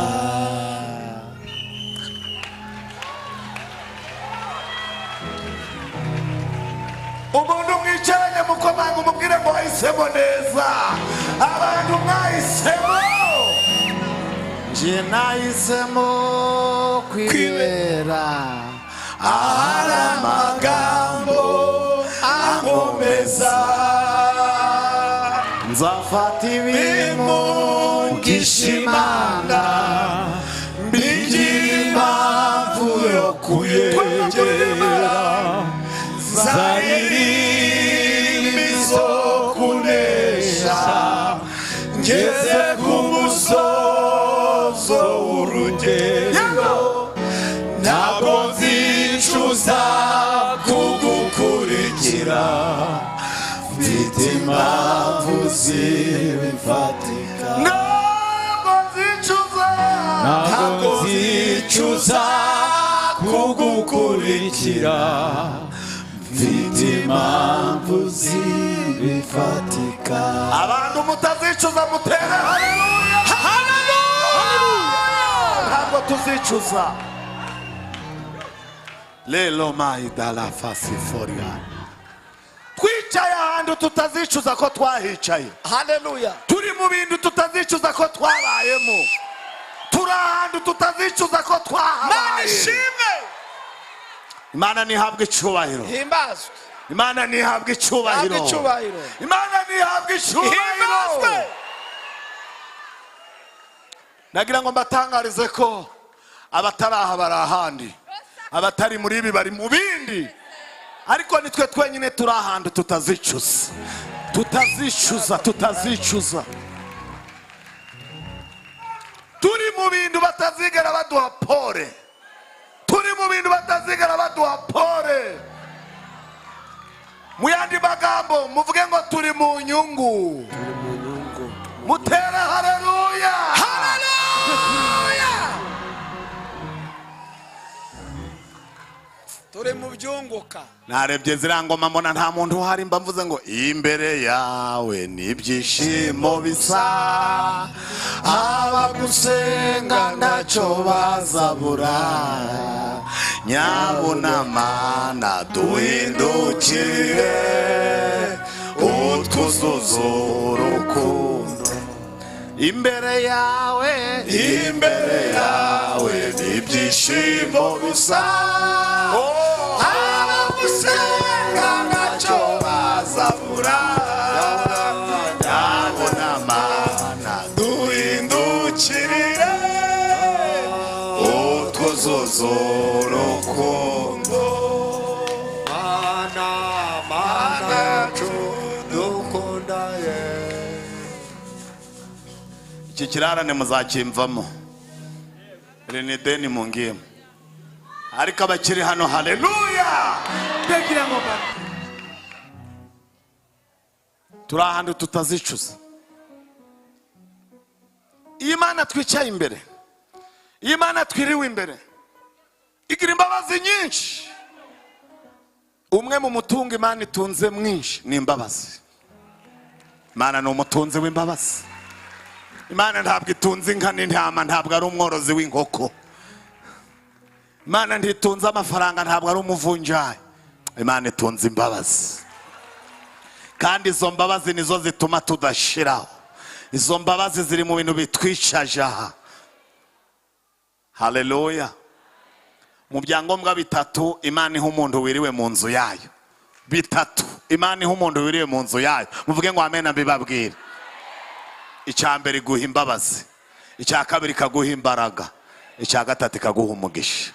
Umuntu mwicaranye mukomanga, umubwire ngo wahisemo neza. Abantu mwahisemo. Njye nahisemo kwibera ahari amagambo ankomeza. Nzafata ibimugisha Imana mbigira impamvu yo kuyegera, nzaririmba izo kunesha ngeze musozo w'urugendo, ntabwo nzicuza kugukurikira, mfite impamvu zibifatika. Ntabwo nzicuza, ntabwo nzicuza kugukurikira, mfite impamvu zibifatika. Abantu mutazicuza mutere haleluya. Ntabwo tuzicuza. Lelo maidala fasiforia. Twicaye ahantu tutazicuza ko twahicaye. Haleluya. Turi mu bintu tutazicuza ko twabayemo. Turi ahantu tutazicuza ko Mana twahabaye. ishimwe. Imana ntihabwe icyubahiro. Himbazwe. Imana ntihabwe icyubahiro. Ihabwe icyubahiro. Imana ntihabwe icyubahiro. Himbazwe. Nagira ngo mbatangarize ko abatari aha bari ahandi, abatari muri ibi bari mu bindi, ariko nitwe twenyine turi ahantu tutazicuza, tutazicuza, tutazicuza. Turi mu bintu batazigera baduha pole. Turi mu bintu batazigera baduha pole. Mu yandi magambo muvuge ngo turi mu nyungu. Mutere haleluya. Haleluya. Turi mu byunguka. Narebye ziriya ngoma mbona nta muntu uhari, mba mvuze ngo imbere yawe ni ibyishimo bisa, abagusenga ntacyo bazabura, nyabunamana duhindukire utwuzuzo urukundo. Imbere yawe, imbere yawe ni ibyishimo bisa, abagusenga ntacyo bazabura, nyabunamana duhindukirire utwuzuzo urukundo. Mana, Mana yacu dukunda ye. Iki kirarane muzakimvamo, iri ni ideni mungiyemo, ariko abakiri hano haleluya. Ndagira ngo Turi ahantu tutazicuza. Iyi Mana twicaye imbere, iyi Mana twiriwe imbere, igira imbabazi nyinshi. Umwe mu mutungo Imana itunze mwinshi ni imbabazi. Imana ni umutunzi w'imbabazi. Imana ntabwo itunze inka n'intama, ntabwo ari umworozi w'inkoko. Imana ntitunze amafaranga, ntabwo ari umuvunjayi. Imana itunze imbabazi, kandi izo mbabazi nizo zituma tudashiraho. Izo mbabazi ziri mu bintu bitwicaje aha. Haleluya. Mu byangombwa bitatu Imana iha umuntu wiriwe mu nzu yayo, bitatu Imana iha umuntu wiriwe mu nzu yayo, muvuge ngo amen mbibabwire. Icya mbere iguha imbabazi, icya kabiri ikaguha imbaraga, icya gatatu ikaguha umugisha.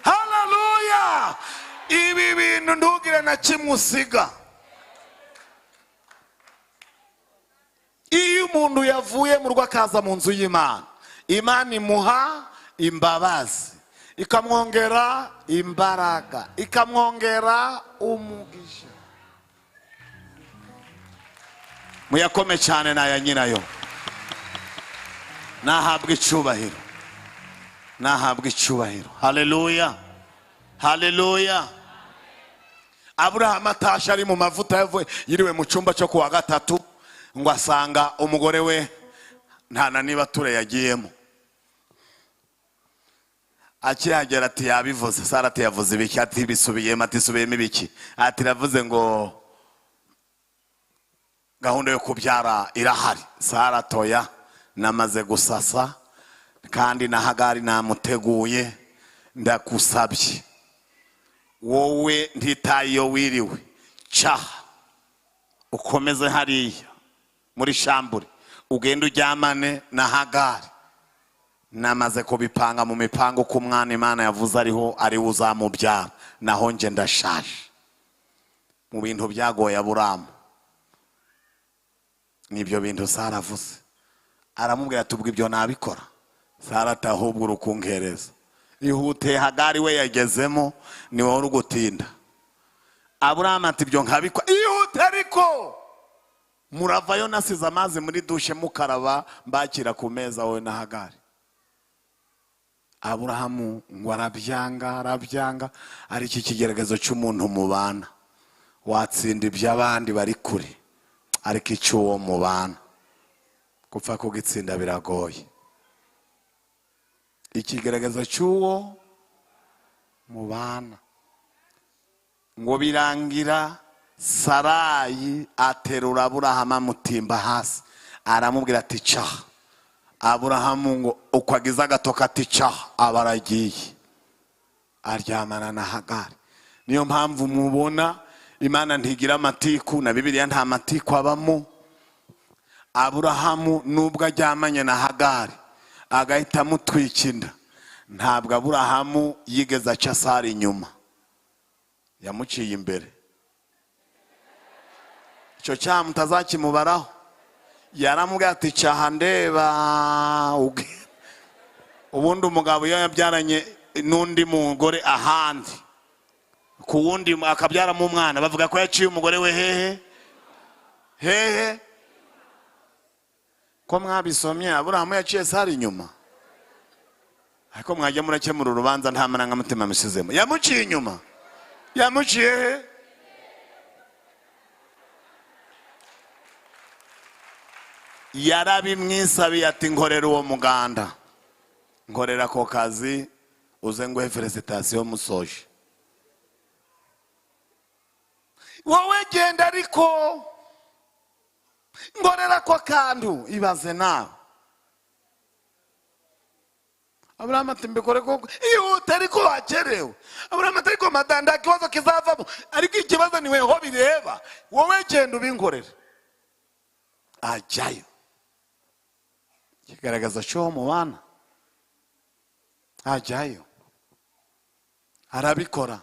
Haleluya. Ibi bintu ntugire na kimwe usiga. Iyo umuntu yavuye mu rugo akaza mu nzu y'Imana, Imana imuha imbabazi, ikamwongera imbaraga, ikamwongera umugisha. Muyakome cyane n'aya nyirayo. Nahabwa icyubahiro, nahabwa icyubahiro. Haleluya, haleluya. Aburahamu atashe ari mu mavuta, yavuye yiriwe mu cyumba cyo kuwa gatatu, ngo asanga umugore we nta na niba ture yagiyemo. Akihagera ati yabivuze. Sara ati yavuze ibiki? Ati bisubiyemo. Ati subiyemo ibiki? Ati ravuze ngo gahunda yo kubyara irahari. Sara toya, namaze gusasa kandi na Hagari namuteguye, ndakusabye wowe ntitaye iyo wiriwe, cyaha ukomeze hariya muri shambure, ugende uryamane na Hagari. Namaze kubipanga mu mipango ko umwana Imana yavuze ariho ari uzamubyara, naho nje ndashaje. Mu bintu byagoye Aburamu, Nibyo bintu Sara avuze. Aramubwira ati: "Ubwo ibyo nabikora." Sara ati: "Ahubwo urukunkereza ihute." Hagari we yagezemo, ni wowe uri gutinda. Aburahamu ati: "Ibyo nkabikora, ihute ariko muravayo nasize amazi muri douche, mukaraba, mbakira ku meza, wowe na Hagari." Aburahamu ngo arabyanga, arabyanga. Ariko ikigeragezo cy'umuntu mubana, watsinda iby'abandi bari kure, ariko icy'uwo mubana gupfa kugitsinda biragoye. Ikigaragazo cy'uwo mubana, ngo birangira Sarayi aterura Aburahamu, amutimba hasi, aramubwira ati: "Caha." Aburahamu ngo uko agize agatoka ati: "Caha," aba aragiye aryamana na Hagari. Niyo mpamvu mubona Imana ntigira amatiku, na Bibiliya nta matiku abamo. Aburahamu nubwo aryamanye na Hagari agahita amutwika inda, ntabwo Aburahamu yigeze aca Sara inyuma, yamuciye imbere. Icyo cyaha mutazakimubaraho. Yaramubwiye ati: "Cyaha ndeba." Ubundi umugabo iyo yabyaranye n'undi mugore ahandi ku wundi, akabyaramo umwana, bavuga ko yaciye umugore we hehe? Hehe? Ko mwabisomye, Aburahamu yaciye Sara inyuma? Ariko mwajya murakemura urubanza nta marangamutima musizemo. Yamuciye inyuma? Yamuciye he? Yarabimwisabiye ati: "Nkorera uwo muganda, nkorera ako kazi, uze nguhe félicitations musoje. Wowe genda, ariko nkorera ako kantu." Ibaze nawe, Aburahamu ati: "Mbikore koko?" "Ihute ariko, wakerewe." Aburahamu ati: "Ariko madamu, nta kibazo kizavamo, ariko ikibazo ni weho bireba. Wowe genda ubinkorere." Ajyayo. Kigaragaza cyo mubana, ajyayo arabikora.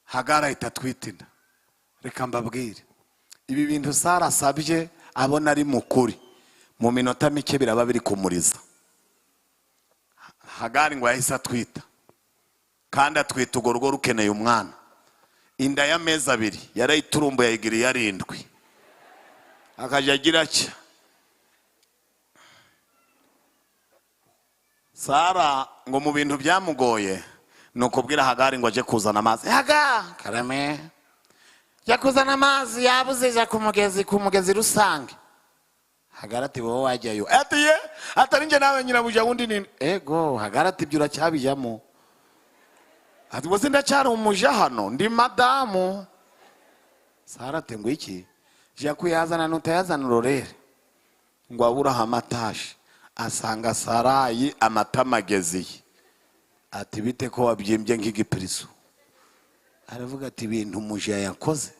Hagari ahita atwita inda. Reka mbabwire, ibi bintu Sara asabye abona ari mukuri, mu minota mike biraba biri kumuriza. Hagari ngo yahise atwita, kandi atwita urwo rugo rukeneye umwana. Inda y'amezi 2 yarayiturumbuye, ayigira iy'arindwi, akajya agira atya. Sara ngo mu bintu byamugoye ni ukubwira Hagari ngo ajye kuzana amazi. "Haga!" "Karame." "Jya kuzana amazi, yabuze, jya ku mugezi, ku mugezi rusange." Hagari ati: "Wowe wajyayo?" Ati: "Ye, atari njye nawe, nyirabuja wundi ni ego." Hagari ati: "Ibyo uracyabijyamo?" Ati: "Ubwo ndacyari umuja hano, ndi madamu." Sara ati: "Ngo iki? Jya kuyazana, nutayazana urorere." Ngo Aburahamu atashe asanga Sarayi amatama ageziye. Ati: "Bite ko wabyimbye nk'igipirizo?" Aravuga ati: "Ibintu umuja yakoze,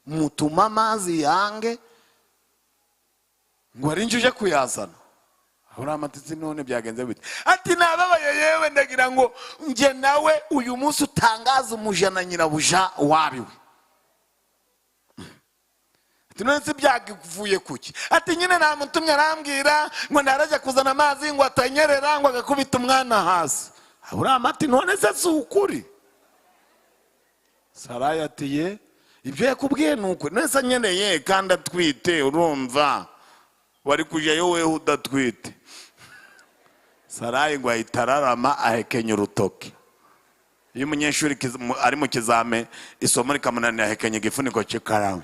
mutuma amazi yange ngo ari njye uje kuyazana." Aburahamu ati: "None byagenze bite?" Ati: "Nababaye yewe, ndagira ngo njye nawe uyu munsi utangaza umuja na nyirabuja wabiwe." Ati: "None se byavuye kuki?" Ati: "Nyine namutumye, arambwira ngo ntarajya kuzana amazi, ngo atanyerera, ngo agakubita umwana hasi." Aburahamu ati: "None se si ukuri?" Sarayi ati: "Ye, ibyo yakubwiye ni ukuri. None se anyereye kandi atwite, urumva wari kujyayo wewe udatwite?" Sarayi ngo ahita ararama, ahekenya urutoki. Iyo umunyeshuri ari mu kizame, isomo rikamunanira, ahekenya igifuniko cy'ikaramu.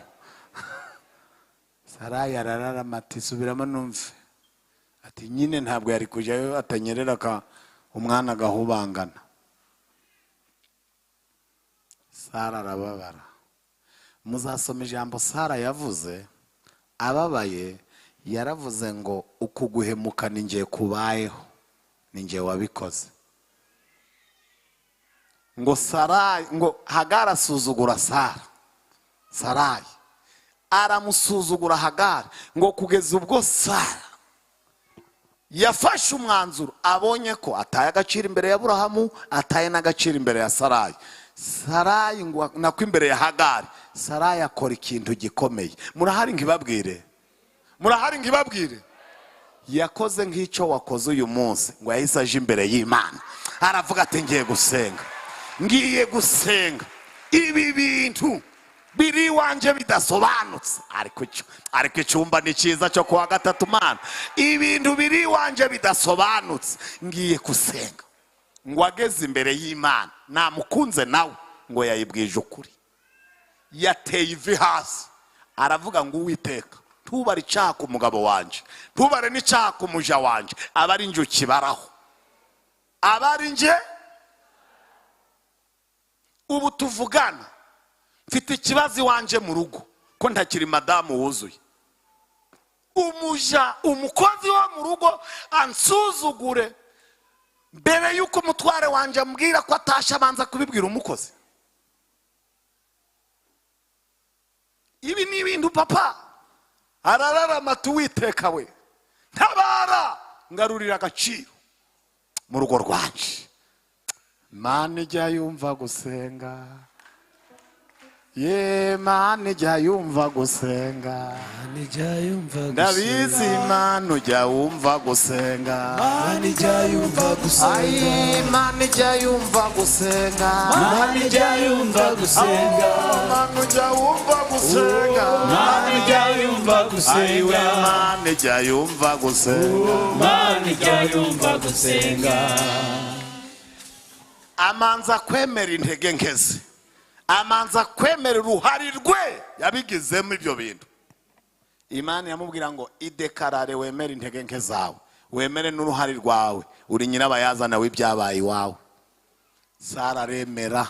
Sarayi arararama ati: "Subiramo numve." Ati: "Nyine ntabwo yari kujyayo atanyerera umwana agahubangana." Sara arababara. Muzasoma ijambo Sara yavuze ababaye. Yaravuze ngo: "Uku guhemuka ni njye kubayeho, ni njye wabikoze." Ngo Sarayi, ngo Hagari asuzugura Sara, Sarayi aramusuzugura Hagari, ngo kugeza ubwo Sara yafashe umwanzuro, abonye ko ataye agaciro imbere ya Aburahamu, ataye n'agaciro imbere ya Sarayi. Sarayi ngo nako imbere ya Hagari. Sarayi akora ikintu gikomeye. Murahari? Nkibabwire. Murahari ngo ibabwire? Yakoze nk'icyo wakoze uyu munsi. Ngo yahise aje imbere y'Imana, aravuga ati: "Ngiye gusenga, ngiye gusenga, ibi bintu biri iwanjye bidasobanutse." Ariko icyumba ni cyiza cyo kuwa gatatu. Mana, ibintu biri iwanjye bidasobanutse, ngiye gusenga. Ngo ageze imbere y'Imana, namukunze nawe, ngo yayibwije ukuri. Yateye ivi hasi, aravuga ngo: "Uwiteka, ntubare icyaha ku mugabo wanjye, ntubare n'icyaha ku muja wanjye, aba ari njye ukibaraho, aba ari njye." Ubu tuvugana mfite ikibazo iwanjye mu rugo, ko ntakiri madamu wuzuye. Umuja, umukozi wo mu rugo ansuzugure. Mbere y'uko umutware wanjye ambwira ko atashye, abanza kubibwira umukozi. Ibi ni ibintu papa arararama ati: "Uwiteka we, ntabara, ngarurira agaciro mu rugo rwanjye." Mana ijya yumva gusenga, ye Mana ijya yumva gusenga. Ijya yumva. Ndabizi, Mana ujya wumva gusenga. Mana ijya yumva gusenga. Ayi, Mana ijya yumva gusenga. Mana ijya yumva gusenga. Mana ujya wumva gusenga. Mana ijya yumva Ayiwe. gusenga. Mana ijya yumva gusenga. Mana ijya yumva gusenga. Amanza kwemera intege nke ze, amanza kwemera uruhari rwe yabigizemo ibyo bintu. Imana yamubwira ngo: "Idekarare, wemere intege nke zawe, wemere n'uruhari rwawe, uri nyirabayazana w'ibyabaye iwawe." Sara aremera,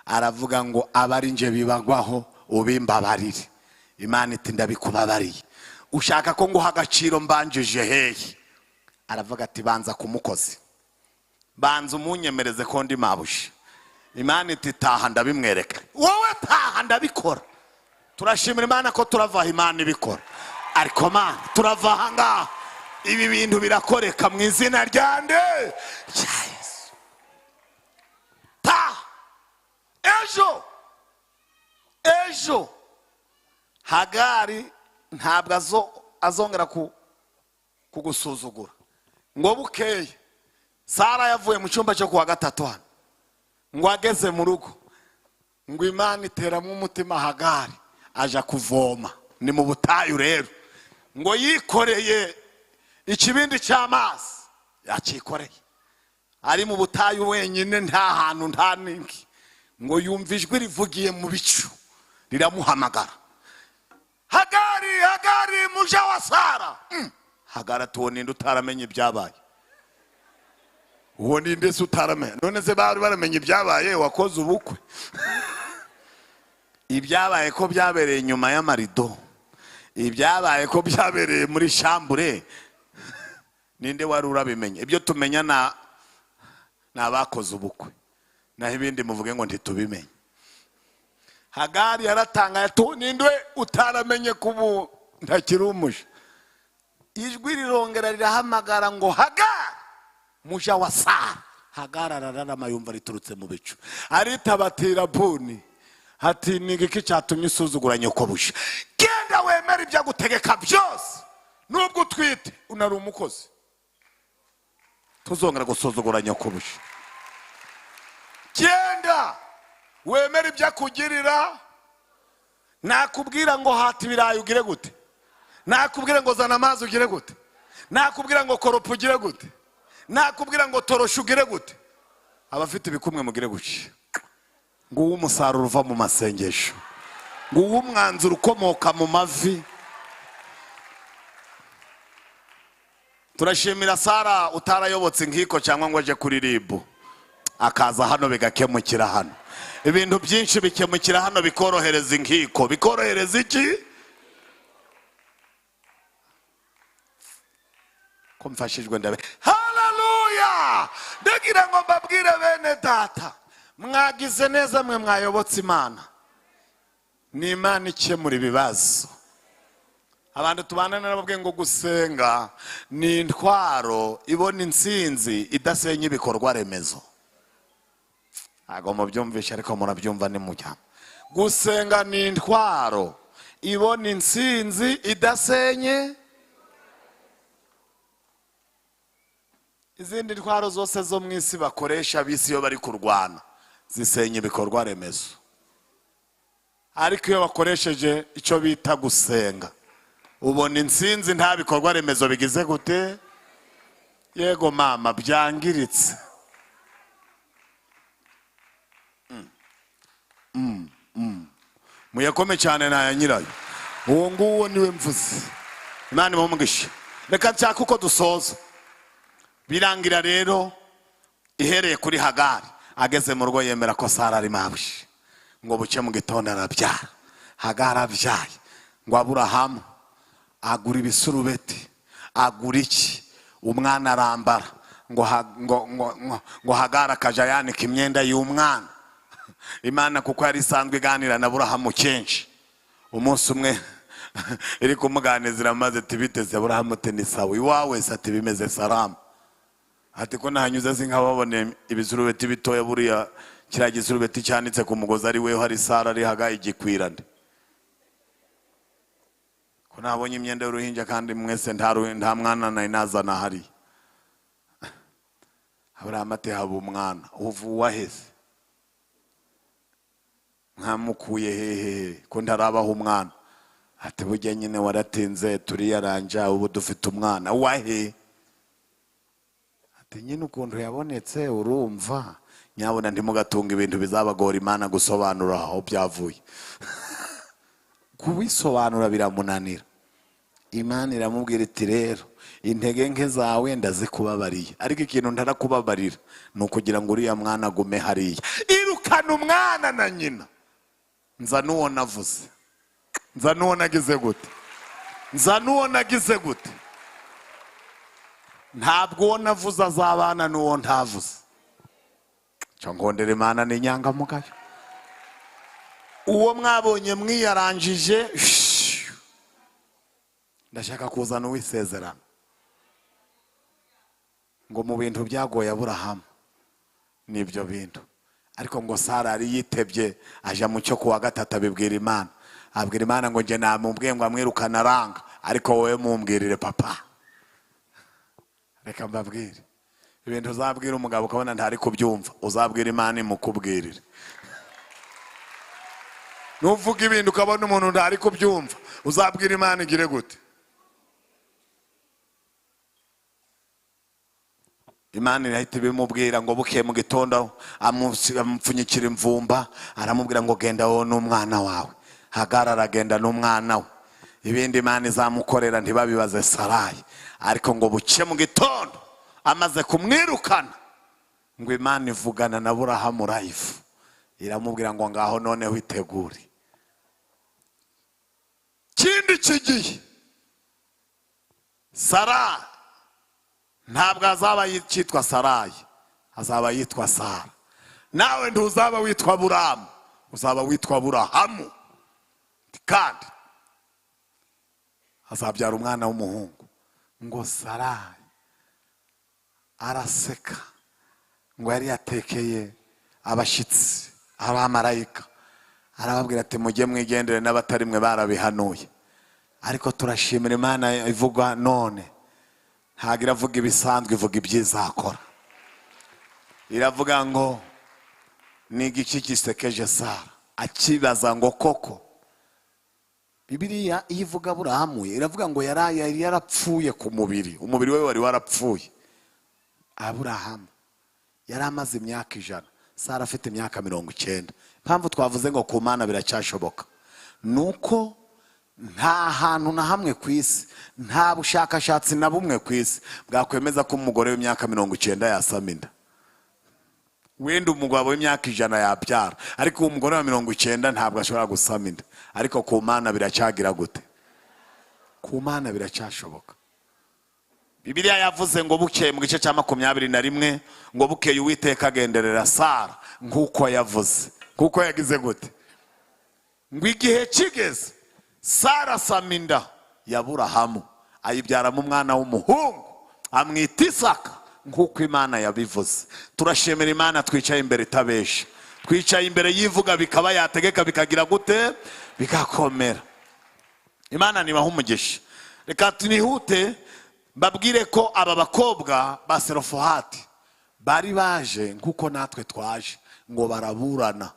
aravuga ngo: "Aba ari nje bibagwaho, ubimbabarire." Imana iti: "Ndabikubabariye. Ushaka ko nguha agaciro mbanjije hehe?" Aravuga ati: "Banza ku mukozi, banza umunyemereze ko ndi mabuja." Imana iti: "Taha, ndabimwereka. Wowe taha, ndabikora." Turashimira Imana ko turava aha Imana ibikora. Ariko Mana, turava aha ngaha ibi bintu birakoreka mu izina rya nde? Rya Yesu. Taha. Ejo, ejo Hagari ntabwo azongera kugusuzugura. Ngo bukeye, Sara yavuye mu cyumba cyo kuwa gatatu hano, ngo ageze mu rugo, ngo Imana iteramo umutima Hagari, aja kuvoma. Ni mu butayu rero. Ngo yikoreye ikibindi cy'amazi, yakikoreye, ari mu butayu wenyine, nta hantu, nta n'inki. Ngo yumva ijwi rivugiye mu bicu, riramuhamagara: "Hagari, Hagari, muja wa Sara." Hagari ati: "Uwo ninde utaramenya ibyabaye? Uwo ninde se utaramenya?" None se bari baramenya ibyabaye? Wakoze ubukwe, ibyabaye ko byabereye inyuma y'amarido, ibyabaye ko byabereye muri chambre, ninde wari urabimenya? Ibyo tumenya na ni abakoze ubukwe, naho ibindi muvuge ngo ntitubimenye. Hagari yaratangaye ati: "Ninde utaramenye ko ubu ntakiri umuja?" Ijwi rirongera rirahamagara ngo: "Hagari, muja wa Sara." Hagari arararama, yumva riturutse mu bicu. Aritabatira buni ati: "Ni igiki cyatumye usuzugura nyokobuja? Genda wemere ibyo agutegeka byose, nubwo utwite unari umukozi, tuzongera gusuzugura nyokobuja. Genda wemere ibyo akugirira." Nakubwira ngo hata ibirayi ugire gute? Nakubwira ngo zana amazi ugire gute? Nakubwira ngo koropa ugire gute? Nakubwira ngo torosha ugire gute? Abafite ibikumwe mugire gutya. Nguwo umusaruro uva mu masengesho, nguwo umwanzuro ukomoka mu mavi. Turashimira Sara utarayobotse inkiko cyangwa ngo aje kuri RIB, akaza hano bigakemukira hano. Ibintu byinshi bikemukira hano, bikorohereza inkiko, bikorohereza iki? Ko mfashijwe ndabe. Haleluya! Ndagira ngo mbabwire bene data, mwagize neza mwe mwayobotse Imana. Ni Imana ikemura ibibazo. Abantu tubana narababwiye ngo gusenga ni intwaro ibona intsinzi idasenya ibikorwa remezo. Ntabwo mubyumvishe, ariko murabyumva nimujyamo. Gusenga ni intwaro ibona intsinzi idasenye. Izindi ntwaro zose zo mu isi bakoresha bisi iyo bari kurwana zisenya ibikorwa remezo, ariko iyo bakoresheje icyo bita gusenga ubona intsinzi, nta bikorwa remezo bigize gute, yego mama, byangiritse. Muyakome cyane naya nyirayo, uwo nguwo niwe mvuze. Imana imuhe umugisha. Reka nshake uko dusoza. Birangira rero ihereye kuri Hagari, ageze mu rugo yemera ko Sara ari mabuja, ngo buke mu gitondo arabyara. Hagari abyaye, ngo Aburahamu agura ibisurubeti, agura iki, umwana arambara, ngo Hagari akaja yanika imyenda y'umwana. Imana kuko yari isanzwe iganira na Aburahamu kenshi, umunsi umwe iri kumuganizira maze ati biteze Aburahamu ati ni sawa iwawe se, ati bimeze salamu, ati ko nahanyuze sinkababone ibisurubeti bitoya, buriya kiriya gisurubeti cyanitse ku mugozi ari weho hari Sara ari Hagari igikwirane, ko nabonye imyenda y'uruhinja kandi mwese nta mwana nari nazana hari. Aburahamu ati haba umwana uvu waheze nkamukuye hehe ko ntarabaho umwana, ati burya nyine waratinze turiyaranja ubu dufite umwana wahe, ati nyine ukuntu yabonetse urumva nyabona ntimugatunga ibintu bizabagora Imana gusobanura aho byavuye. Kubisobanura biramunanira. Imana iramubwira iti rero intege nke zawe ndazikubabariye, ariko ikintu ntarakubabarira ni ukugira ngo uriya mwana agume hariya. Irukana umwana na nyina, nza n'uwo navuze, nza n'uwo nagize gute, nza n'uwo nagize gute. Ntabwo uwo navuze azabana n'uwo ntavuze. Cyo ngondera Imana ni inyangamugayo. Uwo mwabonye mwiyaranjije, ndashaka kuzana uwisezerano. Ngo mu bintu byagoye Aburahamu nibyo bintu, ariko ngo Sara yari yitebye aja mu cyo kuwa gatatu abibwira Imana, abwira Imana ngo nje namubwiye ngo amwirukana aranga, ariko wowe mumbwirire papa. Reka mbabwire ibintu uzabwira umugabo ukabona ntari kubyumva, uzabwira Imana imukubwirire. Nuvuga ibintu ukabona umuntu ntari kubyumva, uzabwira Imana igire gute? Imana irahita ibimubwira ngo bukeye mu gitondo amupfunyikira imvumba, aramubwira ngo genda wowe n'umwana wawe. Hagari aragenda n'umwana we. Ibindi Imana izamukorera ntibabibaze Sarayi, ariko ngo buke mu gitondo amaze kumwirukana, ngo Imana ivugana na Aburahamu live, iramubwira ngo ngaho noneho itegure. Kindi kigiye Sara ntabwo azaba yitwa Sarayi, azaba yitwa Sara. Nawe ntuzaba witwa Aburahamu, uzaba witwa Aburahamu, kandi azabyara umwana w'umuhungu. Ngo Sarayi araseka, ngo yari yatekeye abashyitsi abamarayika, arababwira ati mujye mwigendere n'abatari mwe barabihanuye. Ariko turashimira Imana ivuga none, ntabwo iravuga ibisanzwe, ivuga ibyizakora. Iravuga ngo ni igiki gisekeje Sara, akibaza ngo koko. Bibiliya iyo ivuga Aburahamu iravuga ngo yari yarapfuye ku mubiri, umubiri we wari warapfuye. Aburahamu yari amaze imyaka 100, Sara afite imyaka 90. Impamvu twavuze ngo ku Mana biracyashoboka nuko nta hantu na hamwe ku isi, nta bushakashatsi na bumwe ku isi bwakwemeza ko umugore w'imyaka 90 yasama inda. Wenda umugabo w'imyaka 100 yabyara, ariko umugore wa 90 ntabwo ashobora gusama inda. Ariko ku Mana biracyagira gute? Ku Mana biracyashoboka. Bibiliya yavuze ngo bukeye mu gice cya 21 ngo bukeye Uwiteka agenderera Sara nk'uko yavuze, kuko yagize gute? Ngo igihe kigeze Sara asama inda ya Aburahamu, ayibyaramo umwana w'umuhungu, amwita Isaka nk'uko Imana yabivuze. Turashimira Imana twicaye imbere itabesha, twicaye imbere yivuga bikaba, yategeka bikagira gute? Bikakomera. Imana nibaha umugisha. Reka tunihute Mbabwire ko aba bakobwa ba Serofohati bari baje nk'uko natwe twaje, ngo baraburana,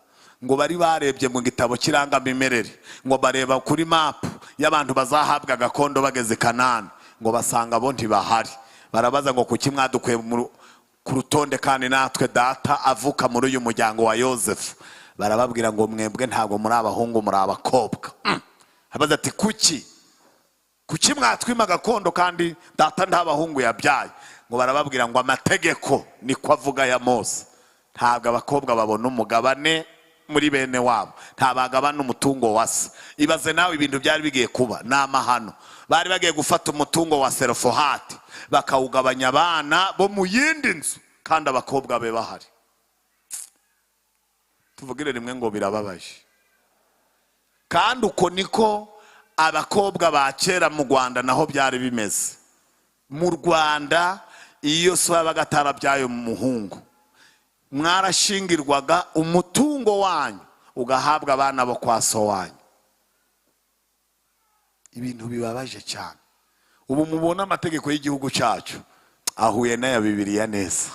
ngo bari barebye mu gitabo cy'irangamimerere, ngo bareba kuri mapu y'abantu bazahabwa gakondo bageze Kanani, ngo basanga bo ntibahari. Barabaza ngo kuki mwadukuye ku rutonde kandi natwe data avuka muri uyu muryango wa Yosefu? Barababwira ngo mwebwe ntabwo muri abahungu, muri abakobwa. Abaza ati kuki mwatwima gakondo kandi data nta bahungu yabyaye? Ngo barababwira ngo amategeko niko avuga ya Mose, ntabwo abakobwa babona umugabane muri bene wabo, ntabagabana umutungo wa se. Ibaze nawe ibintu byari bigiye kuba ni amahano. Bari bagiye gufata umutungo wa Serofohati bakawugabanya abana bo mu yindi nzu kandi abakobwa be bahari. Tuvugire rimwe ngo birababaje. Kandi uko niko abakobwa ba kera mu Rwanda naho byari bimeze. Mu Rwanda iyo so yabaga atarabyaye umuhungu, mwarashingirwaga umutungo wanyu ugahabwa abana bo kwa so wanyu. Ibintu bibabaje cyane. Ubu mubona amategeko y'igihugu cyacu ahuye n'aya Bibiliya neza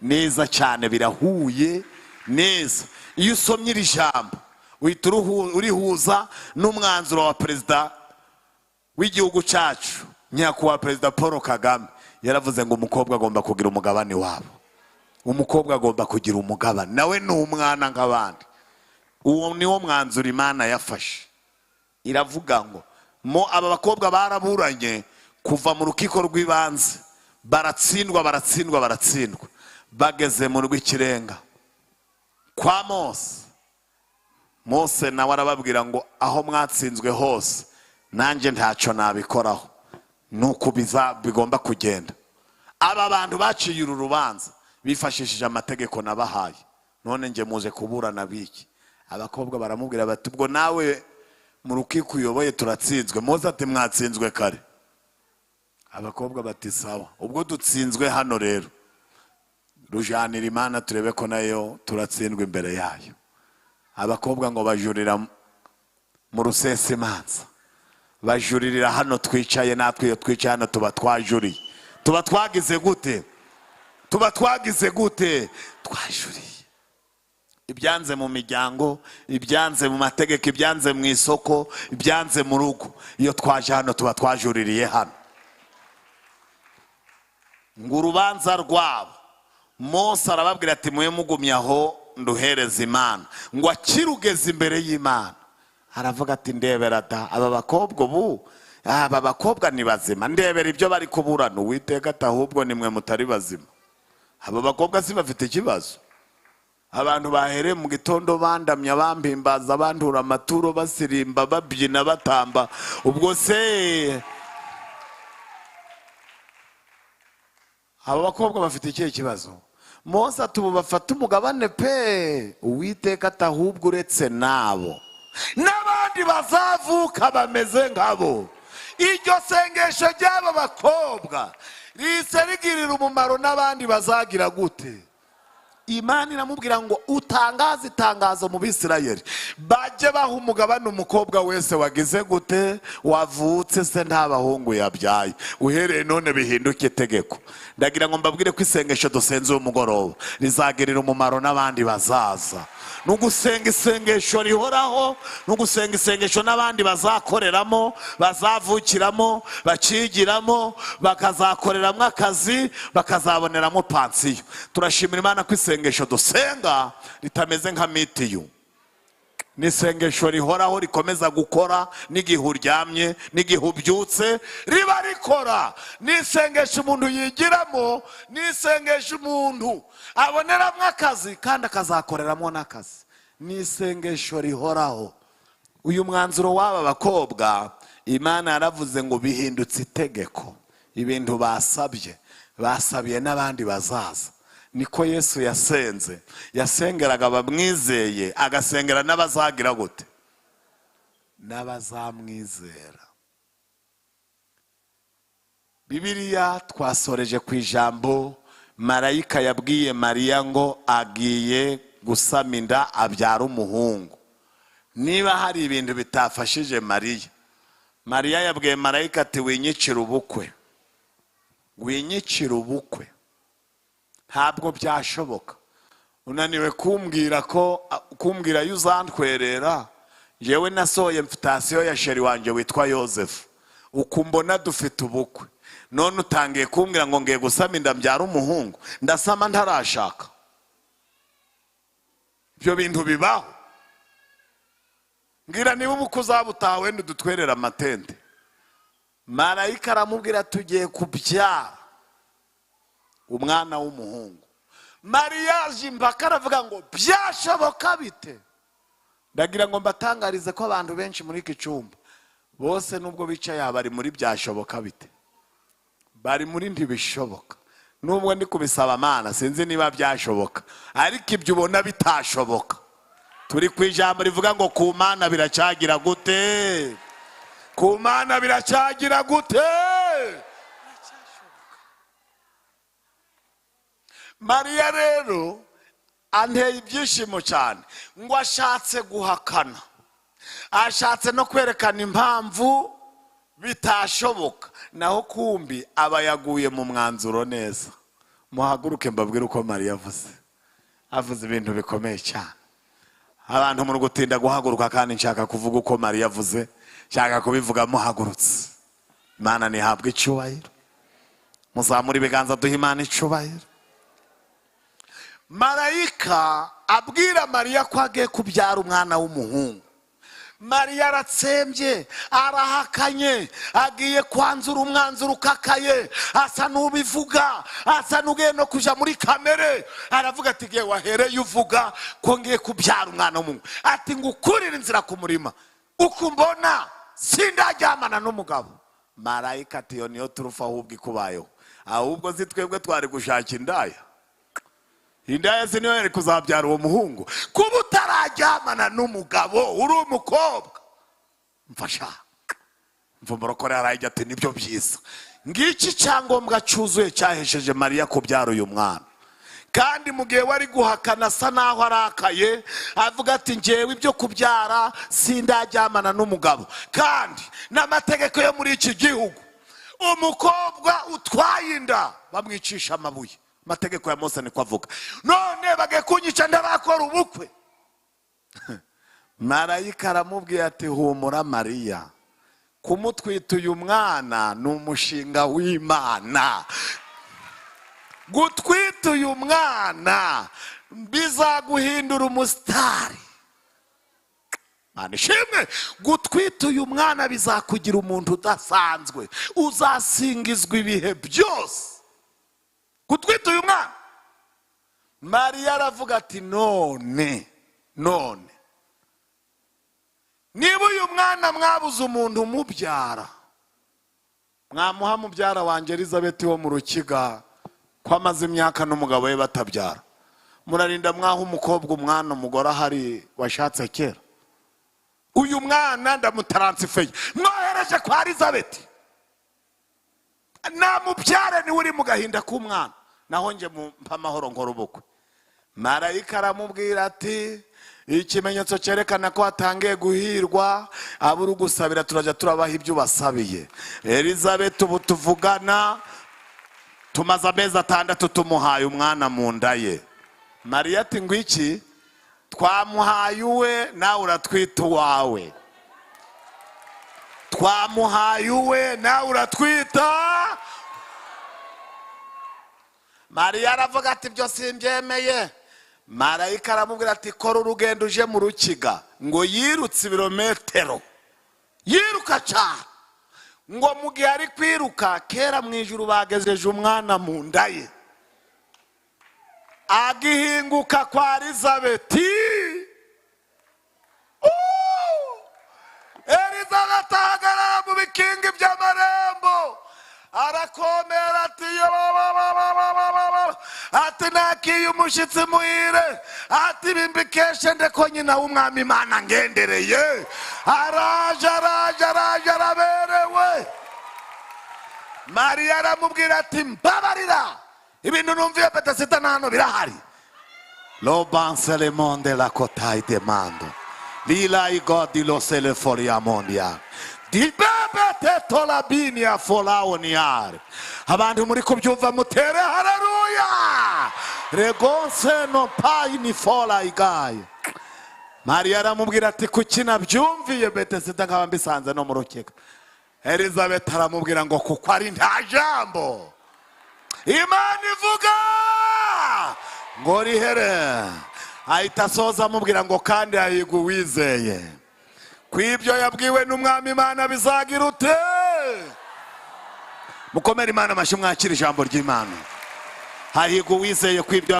neza cyane, birahuye neza. Iyo usomye iri jambo uhita urihuza n'umwanzuro wa perezida w'igihugu cyacu, nyakubahwa Perezida Paul Kagame. Yaravuze ngo umukobwa agomba kugira umugabane wabo, umukobwa agomba kugira umugabane, nawe ni umwana nk'abandi. Uwo niwo mwanzuro Imana yafashe. Iravuga ngo mo aba bakobwa baraburanye kuva mu rukiko rw'ibanze, baratsindwa, baratsindwa, baratsindwa, bageze mu rw'ikirenga kwa Mose. Mose nawe arababwira ngo aho mwatsinzwe hose nanjye ntacyo nabikoraho, nuko bigomba kugenda. Aba bantu baciye uru rubanza bifashishije amategeko nabahaye, none nge muje kuburana biki? Abakobwa baramubwira bati ubwo nawe mu rukiko uyoboye turatsinzwe. Mose ati mwatsinzwe kare. Abakobwa bati sawa, ubwo dutsinzwe hano rero rujanira Imana turebe ko nayo turatsindwa imbere yayo. Abakobwa ngo bajurira mu rusesimanza, bajuririra hano twicaye, natwe iyo twicaye hano tuba twajuriye. Tuba twagize gute? Tuba twagize gute? Twajuriye. Ibyanze mu miryango, ibyanze mu mategeko, ibyanze mu isoko, ibyanze mu rugo, iyo twaje hano tuba twajuririye hano. Ngo urubanza rwabo Mose arababwira ati mwe mugumye aho nduhereza Imana. Ngo akirugeze imbere y'Imana aravuga ati ndebera da, aba bakobwa ubu, aba bakobwa ni bazima, ndebera ibyo bari kuburana. Uwiteka ati ahubwo nimwe mutari bazima. Aba bakobwa si bafite ikibazo. Abantu bahereye mu gitondo bandamya, bampimbaza, bandura amaturo, basirimba, babyina, batamba, ubwo se aba bakobwa bafite ikihe kibazo? Mose ati ubu bafata umugabane pe. Uwiteka ati ahubwo uretse nabo n'abandi bazavuka bameze nkabo. Iryo sengesho ry'aba bakobwa rihise rigirira umumaro n'abandi bazagira gute? Imana iramubwira ngo utangaze itangazo mu Bisirayeli, bajye baha umugabane umukobwa wese wagize gute, wavutse se nta bahungu yabyaye. Uhereye none bihinduke itegeko. Ndagira ngo mbabwire ko isengesho dusenze uyu mugoroba rizagirira umumaro n'abandi bazaza. Nugusenga isengesho rihoraho, nugusenga isengesho n'abandi bazakoreramo, bazavukiramo, bakigiramo, bakazakoreramo akazi, bakazaboneramo pansiyo. Turashimira Imana ko isengesho dusenga ritameze nka mitiyu. Ni isengesho rihoraho, rikomeza gukora n'igihe uryamye, n'igihe ubyutse, riba rikora. Ni isengesho umuntu yigiramo, ni isengesho umuntu aboneramo akazi kandi akazakoreramo n'akazi. Ni isengesho rihoraho. Uyu mwanzuro w'aba bakobwa Imana yaravuze ngo bihindutse itegeko. Ibintu basabye, basabiye n'abandi bazaza. Niko Yesu yasenze, yasengeraga abamwizeye, agasengera n'abazagira gute, n'abazamwizera. Bibiliya twasoreje ku ijambo marayika yabwiye Mariya ngo agiye gusama inda abyara umuhungu. Niba hari ibintu bitafashije Mariya, Mariya yabwiye marayika ati winyicira ubukwe. Winyicira ubukwe, ntabwo byashoboka. Unaniwe kumbwira ko kumbwira iyo uzantwerera. Yewe, nasohoye invitation ya chéri wanjye witwa Yosefu. Ukumbona dufite ubukwe, none utangiye kumbwira ngo ngiye gusama inda, mbyara umuhungu. Ndasama ntarashaka? Ibyo bintu bibaho? Mbwira niba ubukwe uzaba utaha, wenda udutwerere amatente. Marayika aramubwira: "Tugiye kubyara umwana w'umuhungu." Mariya aje impaka, aravuga ngo: "Byashoboka bite?" Ndagira ngo mbatangarize ko abantu benshi muri iki cyumba bose, nubwo bicaye aha, bari muri "byashoboka bite", bari muri "ntibishoboka". Nubwo ndi kubisaba Amana, sinzi niba byashoboka, ariko ibyo ubona bitashoboka, turi ku ijambo rivuga ngo: "Ku Mana biracyagira gute? Ku Mana biracyagira gute?" Biracyashoboka. Mariya rero anteye ibyishimo cyane, ngo ashatse guhakana, ashatse no kwerekana impamvu bitashoboka, naho kumbi aba yaguye mu mwanzuro neza. Muhaguruke mbabwire uko Mariya avuze. Avuze ibintu bikomeye cyane. Abantu muri gutinda guhaguruka, kandi nshaka kuvuga uko Mariya avuze, nshaka kubivuga muhagurutse. Imana ntihabwe icyubahiro. Muzamure ibiganza, duhe Imana icyubahiro. Marayika abwira Mariya ko agiye kubyara umwana w'umuhungu. Mariya aratsembye, arahakanye, agiye kwanzura umwanzuro ukakaye, asa n'ubivuga, asa n'ugiye no kujya muri kamere. Aravuga ati: "Igihe wahereye uvuga ko ngiye kubyara umwana w'umuhungu," ati, "ngukurire inzira ku murima, uko umbona sindaryamana n'umugabo." Marayika ati: "Iyo niyo turufu ahubwo ikubayeho. Ahubwo si twebwe twari gushaka indaya? Indaya si niyo yari kuzabyara uwo muhungu? Kuba utararyamana n'umugabo uri umukobwa." Mfasha mvumurokore arayijya ati: "Nibyo byiza." Ngiki icyangombwa cyuzuye cyahesheje Mariya kubyara uyu mwana. Kandi mu gihe wari guhakana, asa naho arakaye, avuga ati: "Ngewe ibyo kubyara, sindaryamana n'umugabo, kandi n'amategeko yo muri iki gihugu, umukobwa utwaye inda bamwicisha amabuye, amategeko ya Mose niko avuga, none bagiye kunyica ndarakora ubukwe." Marayika aramubwiye ati: "Humura Mariya, kumutwita uyu mwana ni umushinga w'Imana. Gutwita uyu mwana bizaguhindura umusitari." Mana ishimwe. "Gutwita uyu mwana bizakugira umuntu udasanzwe, uzasingizwa ibihe byose, gutwita uyu mwana." Mariya aravuga ati: None niba uyu mwana mwabuze umuntu umubyara, mwamuha mubyara wanjye Elizabeth wo mu Rukiga, ko amaze imyaka n'umugabo we batabyara? Murarinda mwaha umukobwa umwana, umugore ahari washatse kera? Uyu mwana ndamutaransifeye, mwohereje kwa Elizabeth, namubyare, niwe uri mu gahinda k'umwana, naho njye mpa amahoro nkora ubukwe." Marayika aramubwira ati: "Ikimenyetso cyerekana ko watangiye guhirwa, abo uri gusabira turajya turabaha ibyo ubasabiye. Elizabeth ubu tuvugana tumaze amezi 6 tumuhaye umwana mu nda ye." Mariya ati: "Ngwiki? Twamuhaye uwe, nawe uratwita uwawe. Twamuhaye uwe, nawe uratwita." Mariya aravuga ati: "Ibyo simbyemeye." Marayika aramubwira ati: "Kora urugendo uje mu Rukiga." Ngo yirutse ibirometero, yiruka cyane. Ngo mu gihe ari kwiruka, kera mu ijuru bagejeje umwana mu nda ye. Agihinguka kwa Elizabeti, Elizabeti ahagarara mu bikingi by'amarembo, arakomera ati: "Yababababababa," ati: "Nakiye umushyitsi muhire," ati: "Bimbikeshe ndeko nyina w'Umwami Imana ngendereye? Araje, araje, araje, araberewe." Mariya aramubwira ati: "Mbabarira, ibintu numviye Betesida na hano birahari." Lobanse la kotai demando lila igodi lo seleforia mondia dibera. Rebete ya folawoniyari. Abantu muri kubyumva, mutere haleluya. Regonse no payini fola igaye. Mariya aramubwira ati: "Kuki nabyumviye Betesida nkaba mbisanze no mu rukiko?" Elizabeth aramubwira ngo: "Kuko ari nta jambo Imana ivuga ngo rihere." Ahita asoza amubwira ngo: "Kandi hahirwa uwizeye ku ibyo yabwiwe n'Umwami Imana bizagira ute." Mukomere Imana amashyi, mwakira ijambo ry'Imana. Hahirwa uwizeye ku ibyo.